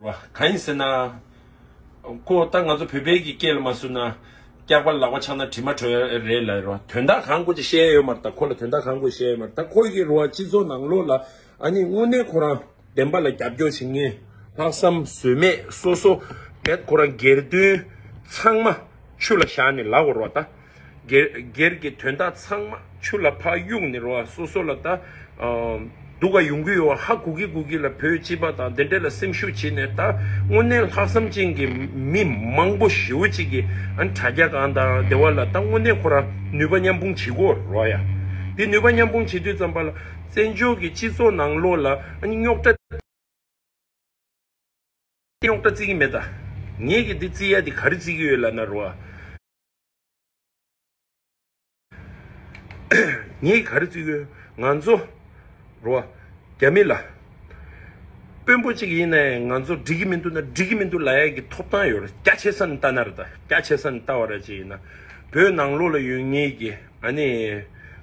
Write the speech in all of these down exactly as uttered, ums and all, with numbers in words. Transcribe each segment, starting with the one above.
རེད་བ། གང་ཡིན་ཟེར་ན། ཁོ་ད་ང་ཚོ་བོད་པའི་གི་སྐད་ལ་མ་བཟོས་ན། སྐྱག་པ་ལག་པ་འཆང་ན་དྲི་མ་བྲོ་ཡ་རེད་ལབ་རེད་བ། དོན་དག་གང་དགོས་ཅིག་བཤད་ཡ་ཡོད་མ་རེད་ད། ཁོ་ལ་དོན་དག་གང་དགོས་བཤད་ཡ་ཡོད་མ་རེད་ད། ཁོ་གི་རེད་བ། སྤྱི་ཚོགས་ནང་ལོགས་ལ་ཨ་ནི་དངོས་གནས་ཁོ་རང་བདེན་པ་ལ་རྒྱབ་སྐྱོར་བྱེད་མཁན། ལྷག་བསམ་ཟོལ་མེད་སོ་སོ་བེད་ཁོ་རང་སྒེར་དོན་ཚང་མ་ཆུ་ལ་བཞག་ནས་ལབ་དགོས་རེད་བ་ད། སྒེར་སྒེར་གྱི་དོན་དག་ཚང་མ་ཆུ་ལ་ཕར་གཡུགས་ནས་རེད་བ། སོ་སོ་ལ་ད་ཨ་སྡུག་ག་ཡོང་གི་ཡོད་བ། ཧ་གོ་གི་གོ་གི་ལ་བོད་སྤྱི་པ་དང་དེ་འདྲ་ལ་སེམས་ཤུགས་བྱས་ནས། ད་དངོས་གནས་ལྷག་བསམ་ཅན་གྱི་མི་མང་པོ་ཞེ་པོ་ཅིག་གིས་ཨ་ནི་དྲ་རྒྱ་སྒང་དང་དེ་བ་ལ་ད་དངོས་གནས་ཁོ་རང་ནུས་པ་མཉམ་སྤུངས་བྱེད་ཀྱི་ཡོད་རེད་བ་ཡ། དེ་ནུས་པ་མཉམ་སྤུངས་བྱེད་དུས་ཙམ་པ་ལ་བཙན་བྱོལ་གྱི་སྤྱི་ཚོགས་ནང་ལོགས་ལ་ཨ་ནི་རྙོག་དྲ་རྙོག་དྲ་བརྩི་གི་མེད་ད། ངས་ཀྱི་འདི་བརྩི་ཡ་འདི་ག་རེ་བརྩི་གི་ཡོད་ལབ་ན་རེད་བ། ངས་ག་རེ་བརྩི་གི་ཡོད། ང་ཚོ་རེད་བ། རྒྱ་མི་ལ་དཔོན་པོ་གཅིག་ཡིན་ནའི་ང་ཚོ་འགྲིག་གི་མི་འདུག་ན་འགྲིག་གི་མི་འདུག་ལབ་ཡ་གི་ཐོབ་ཐང་ཡོད་རེད། རྒྱ་ཆེ་ས་ནས་ལྟ་ན་རེད་ད། རྒྱ་ཆེ་ས་ནས་ལྟ་བ་ར་ཅིག་ཡིན་ན། བོད་ནང་ལོགས་ལ་ཡོད་མཁན་གྱི་ཨ་ནི་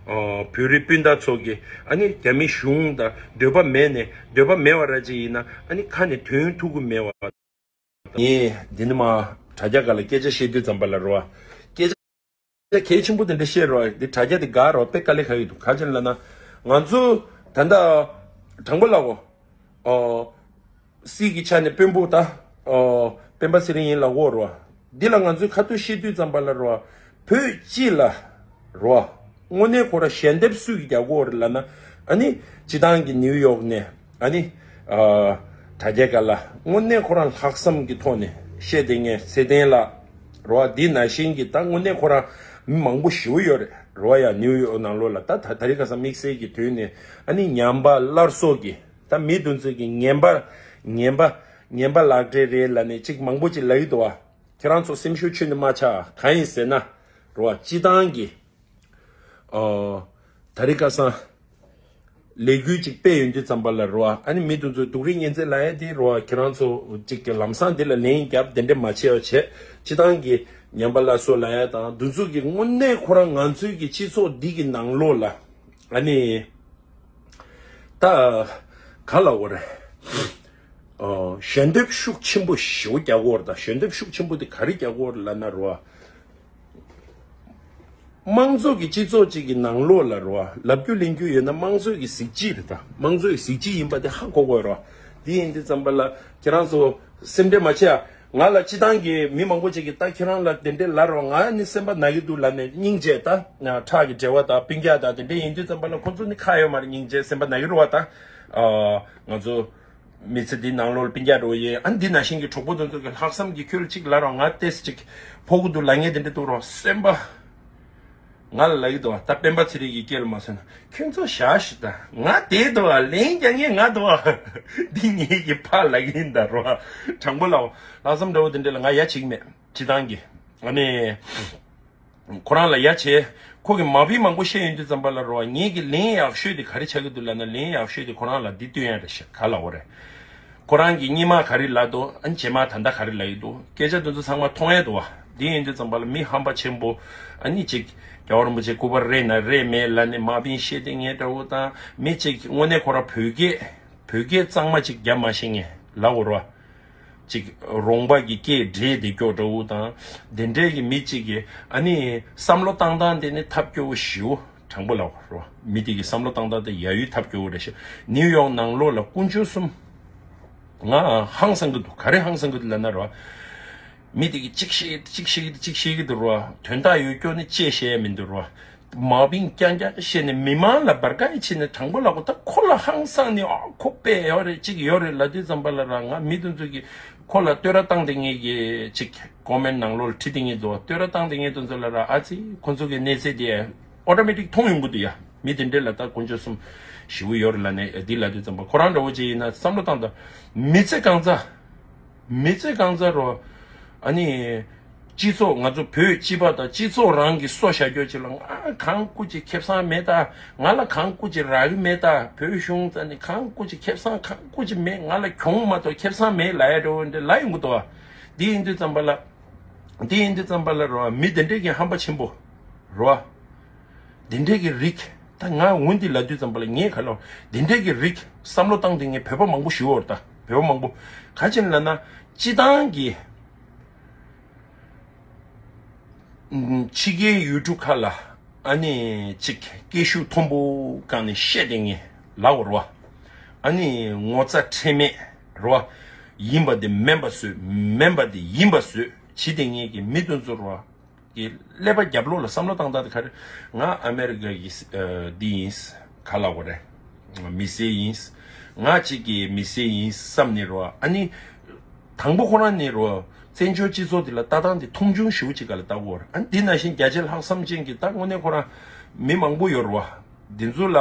ཨ་བོད་རིགས་སྤུན་ཟླ་ཚོ་གི་ཨ་ནི་རྒྱ་མི་གཞུང་དང་འདོད་པ་མེད་ནས། འདོད་པ་མེད་པ་ར་ཅིག་ཡིན་ན་ཨ་ནི་ཁ་ནས་དོན་ཐུག་གི་མེད་པ། ངས་འདི་ནི་མ་དྲ་རྒྱ་སྒང་ལ་སྐད་ཆ་བཤད་དུས་ཙམ་པ་ལ་རེད་བ། སྐད་ཆ་གལ་ཆེན་པོ་དེ་འདྲ་བཤད་རེད་བ། འདི་དྲ་རྒྱ་དེ་དགའ་རེད་བ། དཔེ་དཀའ་ལས་ཁག་གི་འདུག་ག་ཅི་ལབ་ན། ང་ཚོ་ད་ལྟ་དྲང་པོ་ལབ་གོ། ཨོ། སྲིད་ཀྱི་ཆ་ནས་དཔོན་པོ་ད། ཨོ། སྤེན་པ་ཚེ་རིང་ཡིན་ལབ་གོ་རེད་བ། འདི་ལ་ང་ཚོས་ཁ་ཐུག་བཤད་དུས་ཙམ་པ་ལ་རེད་བ། བོད་སྤྱི་ལ་རེད་བ། དངོས་གནས་ཁོ་ར་ཞལ་འདེབས་སུས་ཀྱིས་རྒྱག་གི་ཡོད་རེད་ལབ་ན། ཨ་ནི་སྤྱི་བཏང་གི་ནིའུ་ཡོག་ནས་ཨ་ནི་ཨ་དྲ་རྒྱ་སྒང་ལ་དངོས་གནས་ཁོ་རང་ལྷག་བསམ་གྱི་ཐོག་ནས་བཤད་བསྡད་མཁན་ཚེ་བརྟན་ལགས་རེད་བ། འདི་ནང་བཞིན་གྱི་ད་དངོས་གནས་ཁོ་རང་མི་མང་པོ་ཞེ་པོ་ཡོད་རེད་རེད་བ་ཡ། ནིའུ་ཡོག་ནང་ལོགས་ལ་ད་ད་ད་རེས་ཁ་སང་དམིགས་བསལ་གྱི་དུས་ནས་ཨ་ནི་ཉམས་པ་སླར་གསོ་གི་ད་མི་དེ་ཚོ་གི་ངན་པ་ངན་པ་ངན་པ་ལག་འབྲེལ་རེད་ལབ་ནས་ཅིག་མང་པོ་ཅིག་ལབ་ཀྱི་འདུག་བ། ཁྱེད་རང་ཚོ་སེམས་ཤུགས་ཆུ་ནས་མ་ཆག་གང་ཡིན་ཟེར་ན་རེད་བ། སྤྱི་བཏང་གི་ཨོ། ད་རེས་ཁ་སང་ལས་འགུལ་ཅིག་སྤེལ་ཡོང་དུས་ཙམ་པ་ལ་རེད་བ། ཨ་ནི་མི་དེ་ཚོས་སྡུག་རུས་ངན་ཚད་ལབ་ཡ་དེ་རེད་བ། ཁྱེད་རང་ཚོ་ཅིག་གི་ལམ་སང་དེ་ལ་ལན་རྒྱབ་དེ་འདྲ་མ་བྱེད་པ་བྱས། སྤྱི་བཏང་གི་ཉམས་པ་སླར་གསོ་ལབ་ཡ་དང་དེ་ཚོ་གི་དངོས་གནས་ཁོ་རང་ང་ཚོའི་གི་སྤྱི་ཚོགས་འདི་གི་ནང་ལོགས་ལ་ཨ་ནི་ད་ག་ལབ་དགོས་རེད། ཨོ། ཞལ་འདེབས་ཤུགས་ཆེན་པོ་ཞེ་པོ་རྒྱག་གི་ཡོད་རེད་ད། ཞལ་འདེབས་ཤུགས་ཆེན་པོ་དེ་ག་རེ་རྒྱག་གི་ཡོད་རེད་ལབ་ན་རེད་བ། དམངས་གཙོ་གི་སྤྱི་ཚོགས་གཅིག་གི་ནང་ལོགས་ལ་རེད་བ། ལབ་རྒྱུ་ལེན་རྒྱུ་ཡོད་ན་དམངས་གཙོ་གི་གཟི་བརྗིད་རེད་ད། དམངས་གཙོ་གི་གཟི་བརྗིད་ཡིན་པ་དེ་ཧ་གོ་དགོས་རེད་བ། དེ་ཡིན་དུས་ཙམ་པ་ལ་ཁྱེད་རང་ཚོ་སེམས་ཁྲལ་མ་བྱེད་ཨ། ང་ལ་སྤྱི་བཏང་གི་མི་མང་པོ་ཅིག་གིས་ད་ཁྱེད་རང་ལ་དེ་འདྲས་ལབ་རོགས། ང་ནི་སེམས་པ་ན་གི་འདུག་ལབ་ནས་སྙིང་རྗེ་ད། ཁྲག་གི་འབྲེལ་བ་དང་སྤུན་ཀྱག་དང་དེ་འདྲས་ཡིན་དུས་ཙམ་པ་ལ་ཁོ་ཚོ་ནི་ཁག་ཡོད་མ་རེད། སྙིང་རྗེ་སེམས་པ་ན་གི་རེད་བ་ད། ཨ། ང་ཚོ་མི་ཚེ་འདི་ནང་ལོགས་ལ་སྤུན་ཀྱག་འགྲོ་ཡིན། ཨ་ནི་འདི་ནང་བཞིན་གྱི་གྲོགས་པོ་དེ་ཚོ་གི་ལྷག་བསམ་གྱི་ཁྱོད་ལ་ཅིག་ལབ་རོགས། ང་ཏོག་ཙམ་ཅིག་ཕོག་གི་འདུག་ལབ་མཁན་དེ་འདྲས་འདུག་རོགས། སེམས་པ་ང་ལ་ལབ་ཀྱི་འདུག་བ། ད་སྤེན་པ་ཚེ་རིང་གི་སྐད་ལ་མ་སོན་ན། ཁྱོད་ཚོ་བཞག་ཤིག་ད། ང་བསྡད་འདུག་བ། ལན་རྒྱག་མཁན་ང་འདུག་བ། འདི་ངེད་ཀྱི་ཕར་ལབ་ཀྱི་ཡིན་ད་རོ། དྲང་པོ་ལབ། ལྷག་བསམ་འདྲ་བོ་དེ་འདྲ་ལ་ང་ཡ་བྱེད་ཀྱི་མེད། སྤྱི་བཏང་གི། ཨ་ནི། ཁོ་རང་ལ་ཡ་བྱེད། ཁོ་གི་མ་ཕི་མང་པོ་བཤད་ཡོང་དུས་ཙམ་པ་ལ་རོ། ངེད་ཀྱི་ལན་ཡག་ཤོས་དེ་ག་རེ་ཆགས་ཀྱི་འདུག་ལབ་ན། ལན་ཡག་ཤོས་དེ་ཁོ་རང་ལ་འདི་སྟོན་ཡ་རེད་ཤག་ག་ལབ་དགོས་རེད། ཁོ་རང་གིས་སྔོན་མ་ག་རེ་ལབ་འདུག་ཨ་ནི་རྗེས་མ་ད་ལྟ་ག་རེ་ལབ་ཀྱི་འདུག་སྐད་ཆ་དེ་ཚོ་ཚང་མ་མཐོང་ཡ་འདུག་བ། འདི་ཡིན་དུས་ཙམ་པ་ལ་མི་ཧམ་པ་ཆེན་པོ། ཨ་ནི་ཅིག་རྒྱལ་བ་རིན་པོ་ཆེ་སྐུ་པར་རེད་ན་རེད་མེད་ལབ་ནས་མ་ཕི་བཤད་དེ་ངས་འདྲ་བོ་དང་། མི་ཅིག་དངོས་གནས་ཁོ་རང་བོད་སྐད། བོད་སྐད་གཙང་མ་ཅིག་རྒྱབ་མ་ཤེས་མཁན་ལབ་དགོས་རེད་བ། ཅིག་རོང་པ་གི་སྐད་འདྲེས་བསྡད་ཀྱོག་འདྲ་བོ་དང་། དེ་འདྲས་ཀྱི་མི་ཅིག་གིས་ཨ་ནི་བསམ་བློ་བཏང་སྟངས་དེ་ནི་ཐབས་སྐྱོ་བོ་ཞེ་པོ། དྲང་པོ་ལབ་རོ། མི་དེ་གི་བསམ་བློ་བཏང་སྟངས་དེ་ཡ་ཡུལ་ཐབས་སྐྱོ་བོ་རེད་ཤག་ནིའུ་ཡོག་ནང་ལོགས་ལ་དཀོན་མཆོག་གསུམ། ང་ཧང་སང་གི་འདུག་ག་རེ་ཧང་སང་གི་འདུག་ལབ་ན་རོ། མི་དེ་གི་གཅིག་བཤད་གཅིག་བཤད་གཅིག་བཤད་གི་འདུག་རོ། དོན་དག་ཡོད་སྐྱོ་ནི་ཅེས་བཤད་ཡ་མི་འདུག་རོ། མ་བིང་རྐྱང་རྐྱང་བཤད་ནས་མི་མང་ལ་བར་ཀ་ཡི་ཕྱིན་ནས། དྲང་པོ་ལབ་གོ། ད་ཁོ་ལ་ཧང་སང་ནས་ཨ་ཁོ་དཔེ་ཡོད་རེད་ཅིག་ཡོད་རེད་ལབ་དུས་ཙམ་པ་ལ་ར། ང་མི་དེ་ཚོ་གི་ཁོ་ལ་བསྟོད་ར་བཏང་དེ་ངེད་ཀྱི་ཅིག་ཀོ་མེན་ནང་ལོགས་ལ་བྲིས་དེ་ངེད་ཚོ་བསྟོད་ར་བཏང་དེ་ངེད་དེ་ཚོ་ལ་ར། ཨ་ཙི་ཁོ་ཚོ་གི་གནས་ཚད་དེ་ཨོ་ཏོ་མེ་ཏིག་མཐོང་ཡོང་གི་འདུག་ཡ། མི་དེ་འདྲས་ལ་ད་དཀོན་མཆོག་གསུམ་ཞེ་པོ་ཡོད་རེད་ལབ་ནས་འདི་ལབ་དུས་ཙམ་པ། ཁོ་རང་འདྲ་བོ་ཅིག་ཡིན་ན་བསམ་བློ་བཏང་དང་། མི་ཚེ་གང་ཚ། མི་ཚེ་གང་ཚ་རོ། ཨ་ནི། སྤྱི་ཚོགས་ང་ཚོ་བོད་སྤྱི་པ་དང་སྤྱི་ཚོགས་རང་གི་སོ་བཞག་རྒྱུ་ཅིག་ལ་ང་གང་སྐུ་ཅིག་ཁེ་བཟང་མེད་ད། ང་ལ་གང་སྐུ་ཅིག་རག་གི་མེད་ད། བོད་གཞུང་ད་ནི་གང་སྐུ་ཅིག་ཁེ་བཟང་གང་སྐུ་ཅིག་མེད། ང་ལ་གྱོང་མ་གཏོགས་ཁེ་བཟང་མེད་ལབ་ཡ་འདྲ་བོ་འདྲ་ལབ་ཡོང་གི་འདུག་བ། འདི་ཡིན་དུས་ཙམ་པ་ལ། འདི་ཡིན་དུས་ཙམ་པ་ལ་རོ། མི་དེ་འདྲས་ཀྱི་ཧམ་པ་ཆེན་པོ་རོ། དེ་འདྲས་ཀྱི་རིགས། ད་ང་འོན་ཏེ་ལབ་དུས་ཙམ་པ་ལ་ངས་ག་ལ། དེ་འདྲས་ཀྱི་རིགས་བསམ་བློ་བཏང་དེ་ངས་བོད་པ་མང་པོ་ཞིག་ཡོད་རེད་ད། བོད་མང་པོ་ག་ཅིག་ལབ་ན་སྤྱི་བཏང་གི་ཕྱི་རྒྱལ་ཡུལ་གྲུ་ཁག་ལ་ཨ་ནི་ཅིག་སྐད་ཤུགས་མཐོན་པོ་བསྒང་ནས་བཤད་དེ་ངས་ལབ་རོ། ཨ་ནི་ངོ་ཚ་ཁྲེལ་མེད་རོ། ཡིན་པ་དེ་མིན་པ་བཟོས། མིན་པ་དེ་ཡིན་པ་བཟོས་བྱེད་དེ་ངས་ཀྱི་མི་དེ་ཚོ་རོ། གི་ཀླད་པ་རྒྱབ་ལོགས་ལ་བསམ་བློ་བཏང་སྟངས་དེ་ག་རེ། ང་ཨ་མེ་རི་ཀ་གི་ཨ་འདི་ཡིན། ག་ལབ་དགོས་རེད། མི་སེར་ཡིན། ང་གཅིག་གི་མི་སེར་ཡིན་བསམ་ནས་རོ། ཨ་ནི་དང་པོ་ཁོ་རང་ནས་རོ། བཙན་བྱོལ་སྤྱི་ཚོགས་འདི་ལ་ལྟ་སྟངས་དེ་མཐོང་ཆུང་ཞེ་པོ་ཅིག་ག་ལ་ལྟ་དགོས་རེད། ཨ་ནི་འདི་ནང་བཞིན་རྒྱ་ཆེ་ལྷག་བསམ་ཅན་གྱི་ད་དངོས་གནས་ཁོ་རང་མི་མང་པོ་ཡོད་རོ། འདི་ཚོ་ལ་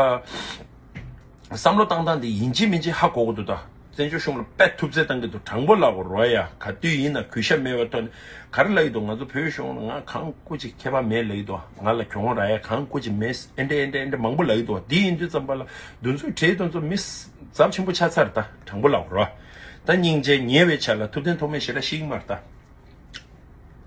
བསམ་བློ་བཏང་སྟངས་དེ་ཡིན་གཅིག་མིན་གཅིག་ཧ་གོ་གི་འདུག་ད་བཙན་བྱོལ་གཞུང་ལ་དཔེ་ཐུབ་ཚད་བཏང་གི་འདུག་དྲང་པོ་ལབ་དགོས་རོ་ཡ། ག་དུས་ཡིན་ན་གུས་ཞབས་མེད་པའི་ཐོག་ནས་ག་རེ་ལབ་ཀྱི་འདུག་ང་ཚོ་བོད་གཞུང་ལ་ང་གང་སྐུ་ཅིག་ཁྱད་པར་མེད་ལབ་ཀྱི་འདུག་ང་ལ་གྱོང་རག་ཡ་གང་སྐུ་ཅིག་མེད། ཨེ་འདྲ་ཨེ་འདྲ་ཨེ་འདྲ་མང་པོ་ལབ་ཀྱི་འདུག་འདི་ཡིན་དུས་ཙམ་པ་ལ་འདི་ཚོའི་གྲས་དེ་ཚོ་མི་ཚབས་ཆེན་པོ་ཆགས་ཚར། ད་དྲང་པོ་ལབ་དགོས་རོ། ད་སྙིང་རྗེ་ཉེ་བའི་ཆ་ལ་ཐུབ་བསྟན་ཐོགས་མེད་ཞེ་དྲག་ཤེས་ཀྱི་མ་རེད་ད།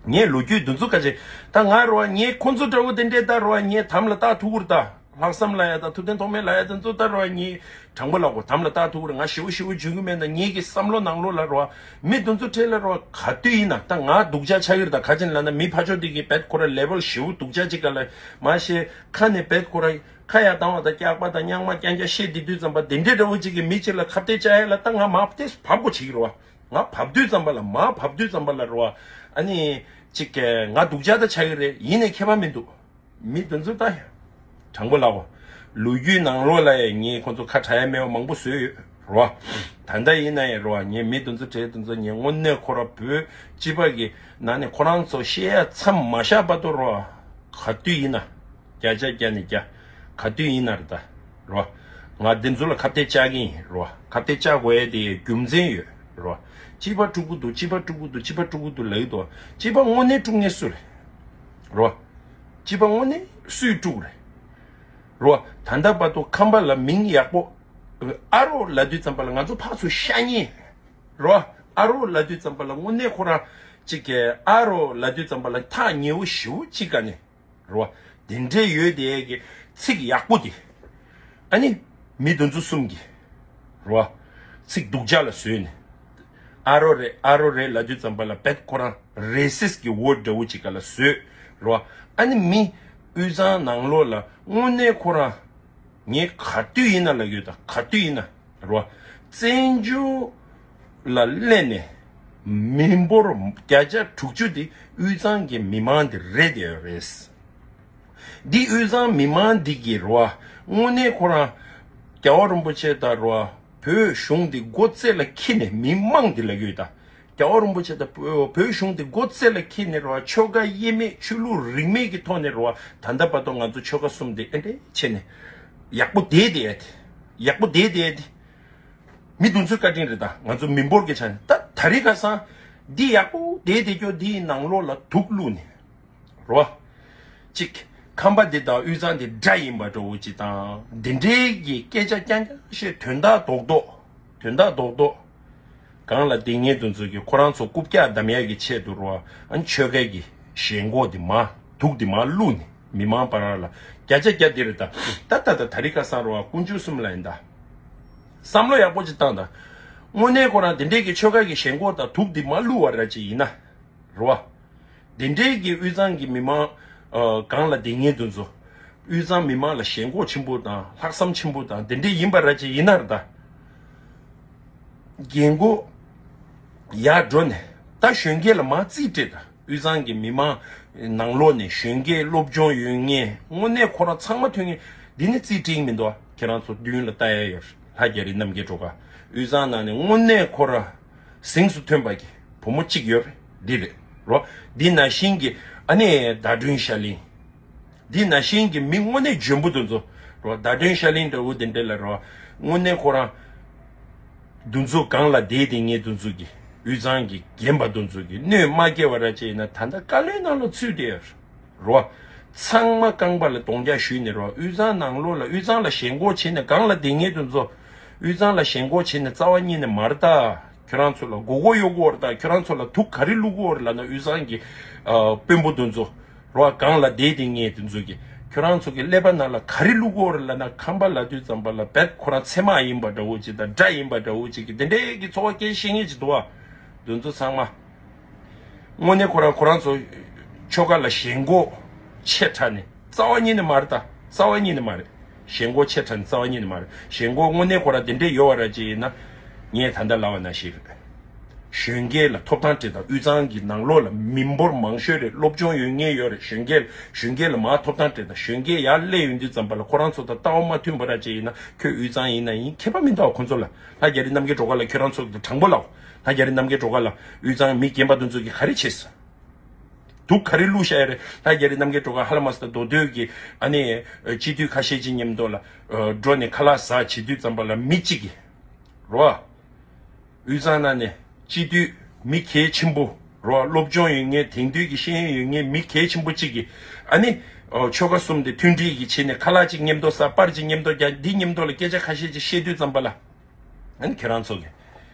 ངས་ལོ་རྒྱུས་འདི་ཚོ་ག་ཅིག་ད་ང་རོ་ངས་ཁོང་ཚོ་འདྲ་བོ་དེ་འདྲས་ད་རོ་ངས་དམ་ལ་བཏགས་ཐུབ་ཀྱི་རེད་ད། ལྷག་བསམ་ལ་ཡ་ད་ཐུབ་བསྟན་ཐོགས་མེད་ལ་ཡ་དེ་ཚོ་ད་རོ་ངས་དྲང་པོ་ལབ་དགོས་དམ་ལ་བཏགས་ཐུབ་ཀྱི་རེད། ང་ཞེ་པོ་ཞེ་པོ་འཇོན་གྱི་མེད་ན་ངེད་ཀྱི་བསམ་བློ་ནང་ལོགས་ལ་རོ། མི་དེ་ཚོ་གྲས་ལ་རོ་ག་དུས་ཡིན་ན་ད་ང་སྡུག་ཅག་ཆགས་ཀྱི་རེད་ད། ག་ཅིག་ལབ་ན་མི་ཕར་ཕྱོགས་དེ་གི་བེད་ཁོ་ར་ལེ་ཝལ་ཞེ་པོ་སྡུག་ཅག་ཅིག་ག་ལ་མ་ཤེས་ཁ་ནས་བེད་ཁོ་ར་ཁ་ཡར་བཏང་བ་དང་སྐྱག་པ་དང་རྙིང་མ་རྐྱང་རྐྱང་བཤད་དེ་དུས་ཙམ་པ་དེ་འདྲས་འདྲ་བོ་ཅིག་གི་མི་ཅིག་ལ་ཁ་གཏད་བཅག་ཡ་ལ་ད་ང་མར་དེ་བབས་དགོས་བྱེད་ཀྱི་རེད་བ། ང་བབས་དུས་ཙམ་པ་ལ་མར་བབས་དུས་ཙམ་པ་ལ་རེད་བ། ཨ་ནི་ཅིག་གི་ང་སྡུག་ཅག་ད་ཆགས་ཀྱི་རེད། ཡིན་ནའི་ཁྱད་པར་མི་འདུག་མི་དེ་ཚོ་ད་དྲང་པོ་ལབ་དགོས། ལོ་རྒྱུས་ནང་ལོགས་ལ་ཡང་ངས་ཁོང་ཚོ་ཁ་གྲག་ཡ་མེད་པ་མང་པོ་བཟོས་ཡོད་རེད་བ། ད་ལྟ་ཡིན་ན་ཡང་རེད་བ། ངས་མི་དེ་ཚོ་གྲས་དེ་ཚོ་ངས་དངོས་གནས་ཁོ་ར་བོད་སྤྱི་པ་གི་ནང་ནས་ཁོ་རང་ཚོ་བཤད་ཡ་མཚམས་མ་བཞག་བར་དུ་རེད་བ། ག་དུས་ཡིན་ན། བརྒྱ་ཆ་བརྒྱ་ནས་བརྒྱ། ག་དུས་ཡིན་ན་རེད་ད། རོ། ང་འདི་ཚོ་ལ་ཁ་གཏད་བཅག་གི་ཡིན་རོ། ཁ་གཏད་བཅག་དགོས་ཡ་དེ་རྒྱུ་མཚན་ཡོད་རོ། སྤྱི་པ་དཀྲུག་གི་འདུག་སྤྱི་པ་དཀྲུག་གི་འདུག་སྤྱི་པ་དཀྲུག་གི་འདུག་ལབ་ཀྱི་འདུག་སྤྱི་པ་དངོས་གནས་དཀྲུག་མཁན་སུ་རེད། རོ། སྤྱི་པ་དངོས་གནས་སུས་དཀྲུག་རེད། རོ། ད་ལྟ་བར་དུ་ཁམས་པ་ལ་མིང་ཡག་པོ་ཨ་རོ་ལབ་དུས་ཙམ་པ་ལ་ང་ཚོ་ཕར་ཚུར་ཤ་ཉེ་རོ། ཨ་རོ་ལབ་དུས་ཙམ་པ་ལ་དངོས་གནས་ཁོ་རང་གཅིག་གི་ཨ་རོ་ལབ་དུས་ཙམ་པ་ལ་ཐག་ཉེ་བོ་ཞེ་པོ་གཅིག་ག་ནས། རེད་བ། དེ་འདྲས་ཡོད་དེ་གི་ཚིག་ཡག་པོ་དེ། ཨ་ནི། མི་དེ་ཚོ་གསུམ་གྱི། རེད་བ། ཚིག་སྡུག་ཅག་ལ་བཟོས་ནས། ཨ་རོ་རེད་ཨ་རོ་རེད་ལབ་དུས་ཙམ་པ་ལ་བེད་ཁོ་རང་རེ་སིས་ཀྱི་ཝར་ཌི་འདྲ་བོ་ཅིག་ག་ལ་བཟོས། རེད་བ། ཨ་ནི་མི། དབུས་གཙང་ནང་ལོགས་ལ་དངོས་གནས་ཁོ་རང་། ངས་ག་དུས་ཡིན་ན་ལབ་ཡོད་ད་ག་དུས་ཡིན་ན། རོ། བཙན་བྱོལ་ལ་སླེབས་ནས་མི་འབོར་བརྒྱ་ཆ་དྲུག་ཅུ་དེ་དབུས་གཙང་གི་མི་མང་དེ་རེད་དེ་རེད། འདི་དབུས་གཙང་མི་མང་འདི་གི་རོ། དངོས་གནས་ཁོ་རང་རྒྱལ་བ་རིན་པོ་ཆེ་དང་རོ། བོད་གཞུང་འདི་མགོ་རྩེ་ལ་འཁྱེར་ནས་མི་མང་འདི་ལབ་ཡོད་ད། རྒྱལ་བ་རིན་པོ་ཆེ་དང་བོད་བོད་གཞུང་འདི་མགོ་རྩེ་ལ་འཁྱེར་ནས་རོ། ཆོལ་ཁ་དབྱེ་མེད་ཆོས་ལུགས་རིས་མེད་ཀྱི་ཐོག་ནས་རོ། ད་ལྟ་བར་དུ་ང་ཚོ་ཆོལ་ཁ་གསུམ་འདི་ཨེ་འདྲས་བྱས་ནས་ཡག་པོ་བསྡད་བསྡད་ཡ་དེ། ཡག་པོ་བསྡད་བསྡད་དེ། མི་དེ་ཚོའི་བཀའ་དྲིན་རེད་ད། ང་ཚོ་མི་འབོར་གྱི་ཆ་ནས་ད་ད་རེས་ཁ་སང་འདི་ཡག་པོ་བསྡད་བསྡད་རྒྱུ་འདིའི་ནང་ལོགས་ལ་དུག་བླུགས་ནས། རོ། གཅིག་ཁམས་པ་འདི་དང་དབུས་གཙང་འདི་དགྲ་ཡིན་པ་འདྲ་བོ་ཅིག་དང་འདི་འདྲའི་གི་སྐད་ཆ་རྐྱང་རྐྱང་བཤད། དོན་དག་རྡོག་རྡོག་དོན་དག་རྡོག་རྡོག་གང་ལ་དེ་ངེད་དུ་ཚོ་གི་ཁོ་རང་ཚོ་རྐུབ་བཀྱག་བསྡམ་ཡག་གི་ཆེད་དུ་རོ། ཨ་ནི་ཆོལ་ཁའི་གི་ཞེན་ཁོག་དེ་མ་དུག་དེ་མ་བླུགས་ནས་མི་མང་བར་ལ་བརྒྱ་ཆ་བརྒྱ་དེ་རེད་ད། ད་ད་ད་ད་རི་ཁ་སང་རོ་དཀོན་མཆོག་གསུམ་ལ་ཡིན་ད། བསམ་བློ་ཡག་པོ་ཅིག་བཏང་ད། དངོས་གནས་ཁོ་རང་དེ་འདྲས་གི་ཆོལ་ཁ་གི་ཞེན་ཁོག་དང་དུག་དེ་མ་བླུགས་བ་ར་ཅིག་ཡིན་ན། རོ། དེ་འདྲའི་གི་དབུས་གཙང་གི་མི་མང་། ཨ། གང་ལ་དེ་ངེད་དུ་ཚོ། དབུས་གཙང་མི་མང་ལ་ཞེན་ཁོག་ཆེན་པོ་དང་ལྷག་བསམ་ཆེན་པོ་དང་དེ་འདྲའི་ཡིན་པ་ར་ཅིག་ཡིན་ན་ར་ད། རྒན་གོག་ཡར་འགྲོ་ནས་ད་གཞོན་སྐྱེས་ལ་མར་རྩིས་སྤྲད་ད། དབུས་གཙང་གི་མི་མང་ནང་ལོགས་ནས་གཞོན་སྐྱེས་སློབ་སྦྱོང་ཡོད་མཁན་དངོས་གནས་ཁོ་རང་ཚང་མ་ཐོན་མཁན་འདི་ནི་རྩིས་སྤྲད་མི་འདུག་ཁྱེད་རང་ཚོ་མདུན་ལ་ལྟ་ཡ་ཡོད། ལྷ་རྒྱ་རི་རྣམ་རྒྱལ་སྒྲོལ་དཀར་དབུས་གཙང་ནང་ནས་དངོས་གནས་ཁོ་རང་། གཟེངས་སུ་ཐོན་པ་གི་བུ་མོ་གཅིག་ཡོད་རེད། འདི་རེད་རོ། འདི་ནང་བཞིན་གྱི་ཨ་ནི་ཟླ་སྒྲོན་ཤར་གླིང་། འདི་ནང་བཞིན་གྱི་མི་དངོས་གནས་འཇོན་པོ་དེ་ཚོ་རོ། ཟླ་སྒྲོན་ཤར་གླིང་འདྲ་བོ་དེ་འདྲ་ལ་རོ། དངོས་གནས་ཁོ་རང་དེ་ཚོ་སྒང་ལ་བསྡད་དེ་ངས་དེ་ཚོ་གི་དབུས་གཙང་གི་རྒན་པ་དེ་ཚོ་གི་གནོད་མ་སྐྱེལ་བ་ར་བྱས་ན་ད་ལྟ་བཀའ་བློན་ནང་ལ་ཚུད་བསྡད་ཡོད་རེད། རོ། ཚང་མ་རྐང་པ་ལ་རྡོག་རྒྱག་གཞུས་ནས་རོ། དབུས་གཙང་ནང་ལོགས་ལ་དབུས་གཙང་ལ་ཞེན་ཁོག་བྱས་ནས་སྒང་ལ་བསྡད་མཁན་དེ་ཚོ། དབུས་གཙང་ལ་ཞེན་ཁོག་བྱས་ནས་རྩ་བ་ཉིད་ནས་མ་རེད་ད། ཁྱོད་རང་ཚོ་ལ་མགོ་སྐོར་གཡོག་གི་ཡོད་རེད་ད། ཁྱོད་རང་ཚོ་ལ་དུག་ག་རེ་བླུག་གི་ཡོད་རེད་ལབ་ན་དབུས་གཙང་གི་ཨ་དཔོན་པོ་དེ་ཚོ། རོ། སྒང་ལ་བསྡད་དེ་མཁན་དེ་ཚོ་གི་ ཁྱོད་རང་ཚོ་གི་ཀླད་པ་ནང་ལ་ག་རེ་བླུག་གོ་རེད་ལབ་ན། ཁམས་པ་ལབ་དུས་ཙམ་པ་ལ་རྦད་ཁོ་རང་ཚད་མ་ཡིན་པ་འདྲ་བོ་ཅིག་དང་དགྲ་ཡིན་པ་འདྲ་བོ་ཅིག་གི་དེ་འདྲའི་གི་ཚོར་བ་སྐྱེ་ཤེས་ངེས་ཅིག་འདུག་བ། འདི་ཚོ་ཚང་མ་དངོས་གནས་ཁོ་རང་ཁོ་རང་ཚོ་ཆོལ་ཁ་ལ་ཞེན་ཁོག་ཆེ་དྲགས་ནས། རྩ་བ་ཉིད་ནས་མ་རེད་ད། རྩ་བ་ཉིད་ནས་མ་རེད། ཞེན་ཁོག་ཆེ་དྲགས་ནས་རྩ་བ་ཉིད་ནས་མ་རེད། ཞེན་ཁོག་དངོས་གནས་ཁོ་རང་དེ་འདྲས་ཡོད་པ་ར་ཅིག་ཡིན་ན། ངས་ད་ལྟ་ལབ་པ་ནང་བཞིན་རེད། གཞོན་སྐྱེས་ལ་ཐོབ་ཐང་སྤྲད་དང་། དབུས་གཙང་གི་ནང་ལོགས་ལ་མི་འབོར་མང་ཤོས་རེད། སློབ་སྦྱོང་ཡོད་མཁན་ཡོད་རེད། གཞོན་སྐྱེས་གཞོན་སྐྱེས་ལ་མར་ཐོབ་ཐང་སྤྲད་དང་། གཞོན་སྐྱེས་ཡར་སླེབས་ཡོང་དུས་ཙམ་པ་ལ་ཁོ་རང་ཚོ་དང་ལྟ་བ་མ་མཐུན་པ་ར་ཅིག་ཡིན་ན། ཁྱོད་དབུས་གཙང་ཡིན་ན་ཡིན། ཁྱད་པར་མི་འདུག་ཁོ་ཚོ་ལ། ལྷ་རྒྱ་རི་རྣམ་རྒྱལ་སྒྲོལ་དཀར་ལ་ཁྱོད་རང་ཚོ་གི་དྲང་པོ་ལབ། ལྷ་རྒྱ་རི་རྣམ་རྒྱལ་སྒྲོལ་དཀར་ལ་དབུས་གཙང་མི་རྒན་པ་དེ་ཚོ་གིས་ག་རེ་བྱས་སོང་། དུག་ག་རེ་བླུགས་བཞག་ཡོད་རེད། ལྷ་རྒྱ་རི་རྣམ་རྒྱལ་སྒྲོལ་དཀར་ཧ་ལམ་ས་ད་མདོ་སྟོད་ཀྱི་ཨ་ནི་སྤྱི་འཐུས་ཁ་ཤས་ཅིག་མཉམ་དུ་ལ་འགྲོ་ནས་ཁ་ལག་ཟ་བྱེད་དུས་ཙམ་པ་ལ་མི་གཅིག་གིས་རོ། དབུས་གཙང་ནང་ནས་སྤྱི་འཐུས་མི་གལ་ཆེན་པོ་རོ། སློབ་སྦྱོང་ཡོད་མཁན། དེང་དུས་ཀྱི་ཤེས་ཡོན་ཡོད་མཁན་མི་གལ་ཆེན་པོ་གཅིག་གིས་ཨ་ནི་ཆོལ་ཁ་གསུམ་དེ་མཐུན་སྒྲིལ་གྱི་ཆེད་ནས་ཁ་ལག་ཅིག་མཉམ་དུ་ཟ། པར་ཅིག་མཉམ་དུ་རྒྱག་འདི་མཉམ་དུ་ལ་སྐད་ཆ་ཁ་ཤས་ཅིག་བཤད་དུས་ཙམ་པ་ལ། ཨ་ནི་ཁྱེད་རང་ཚོ་གིས་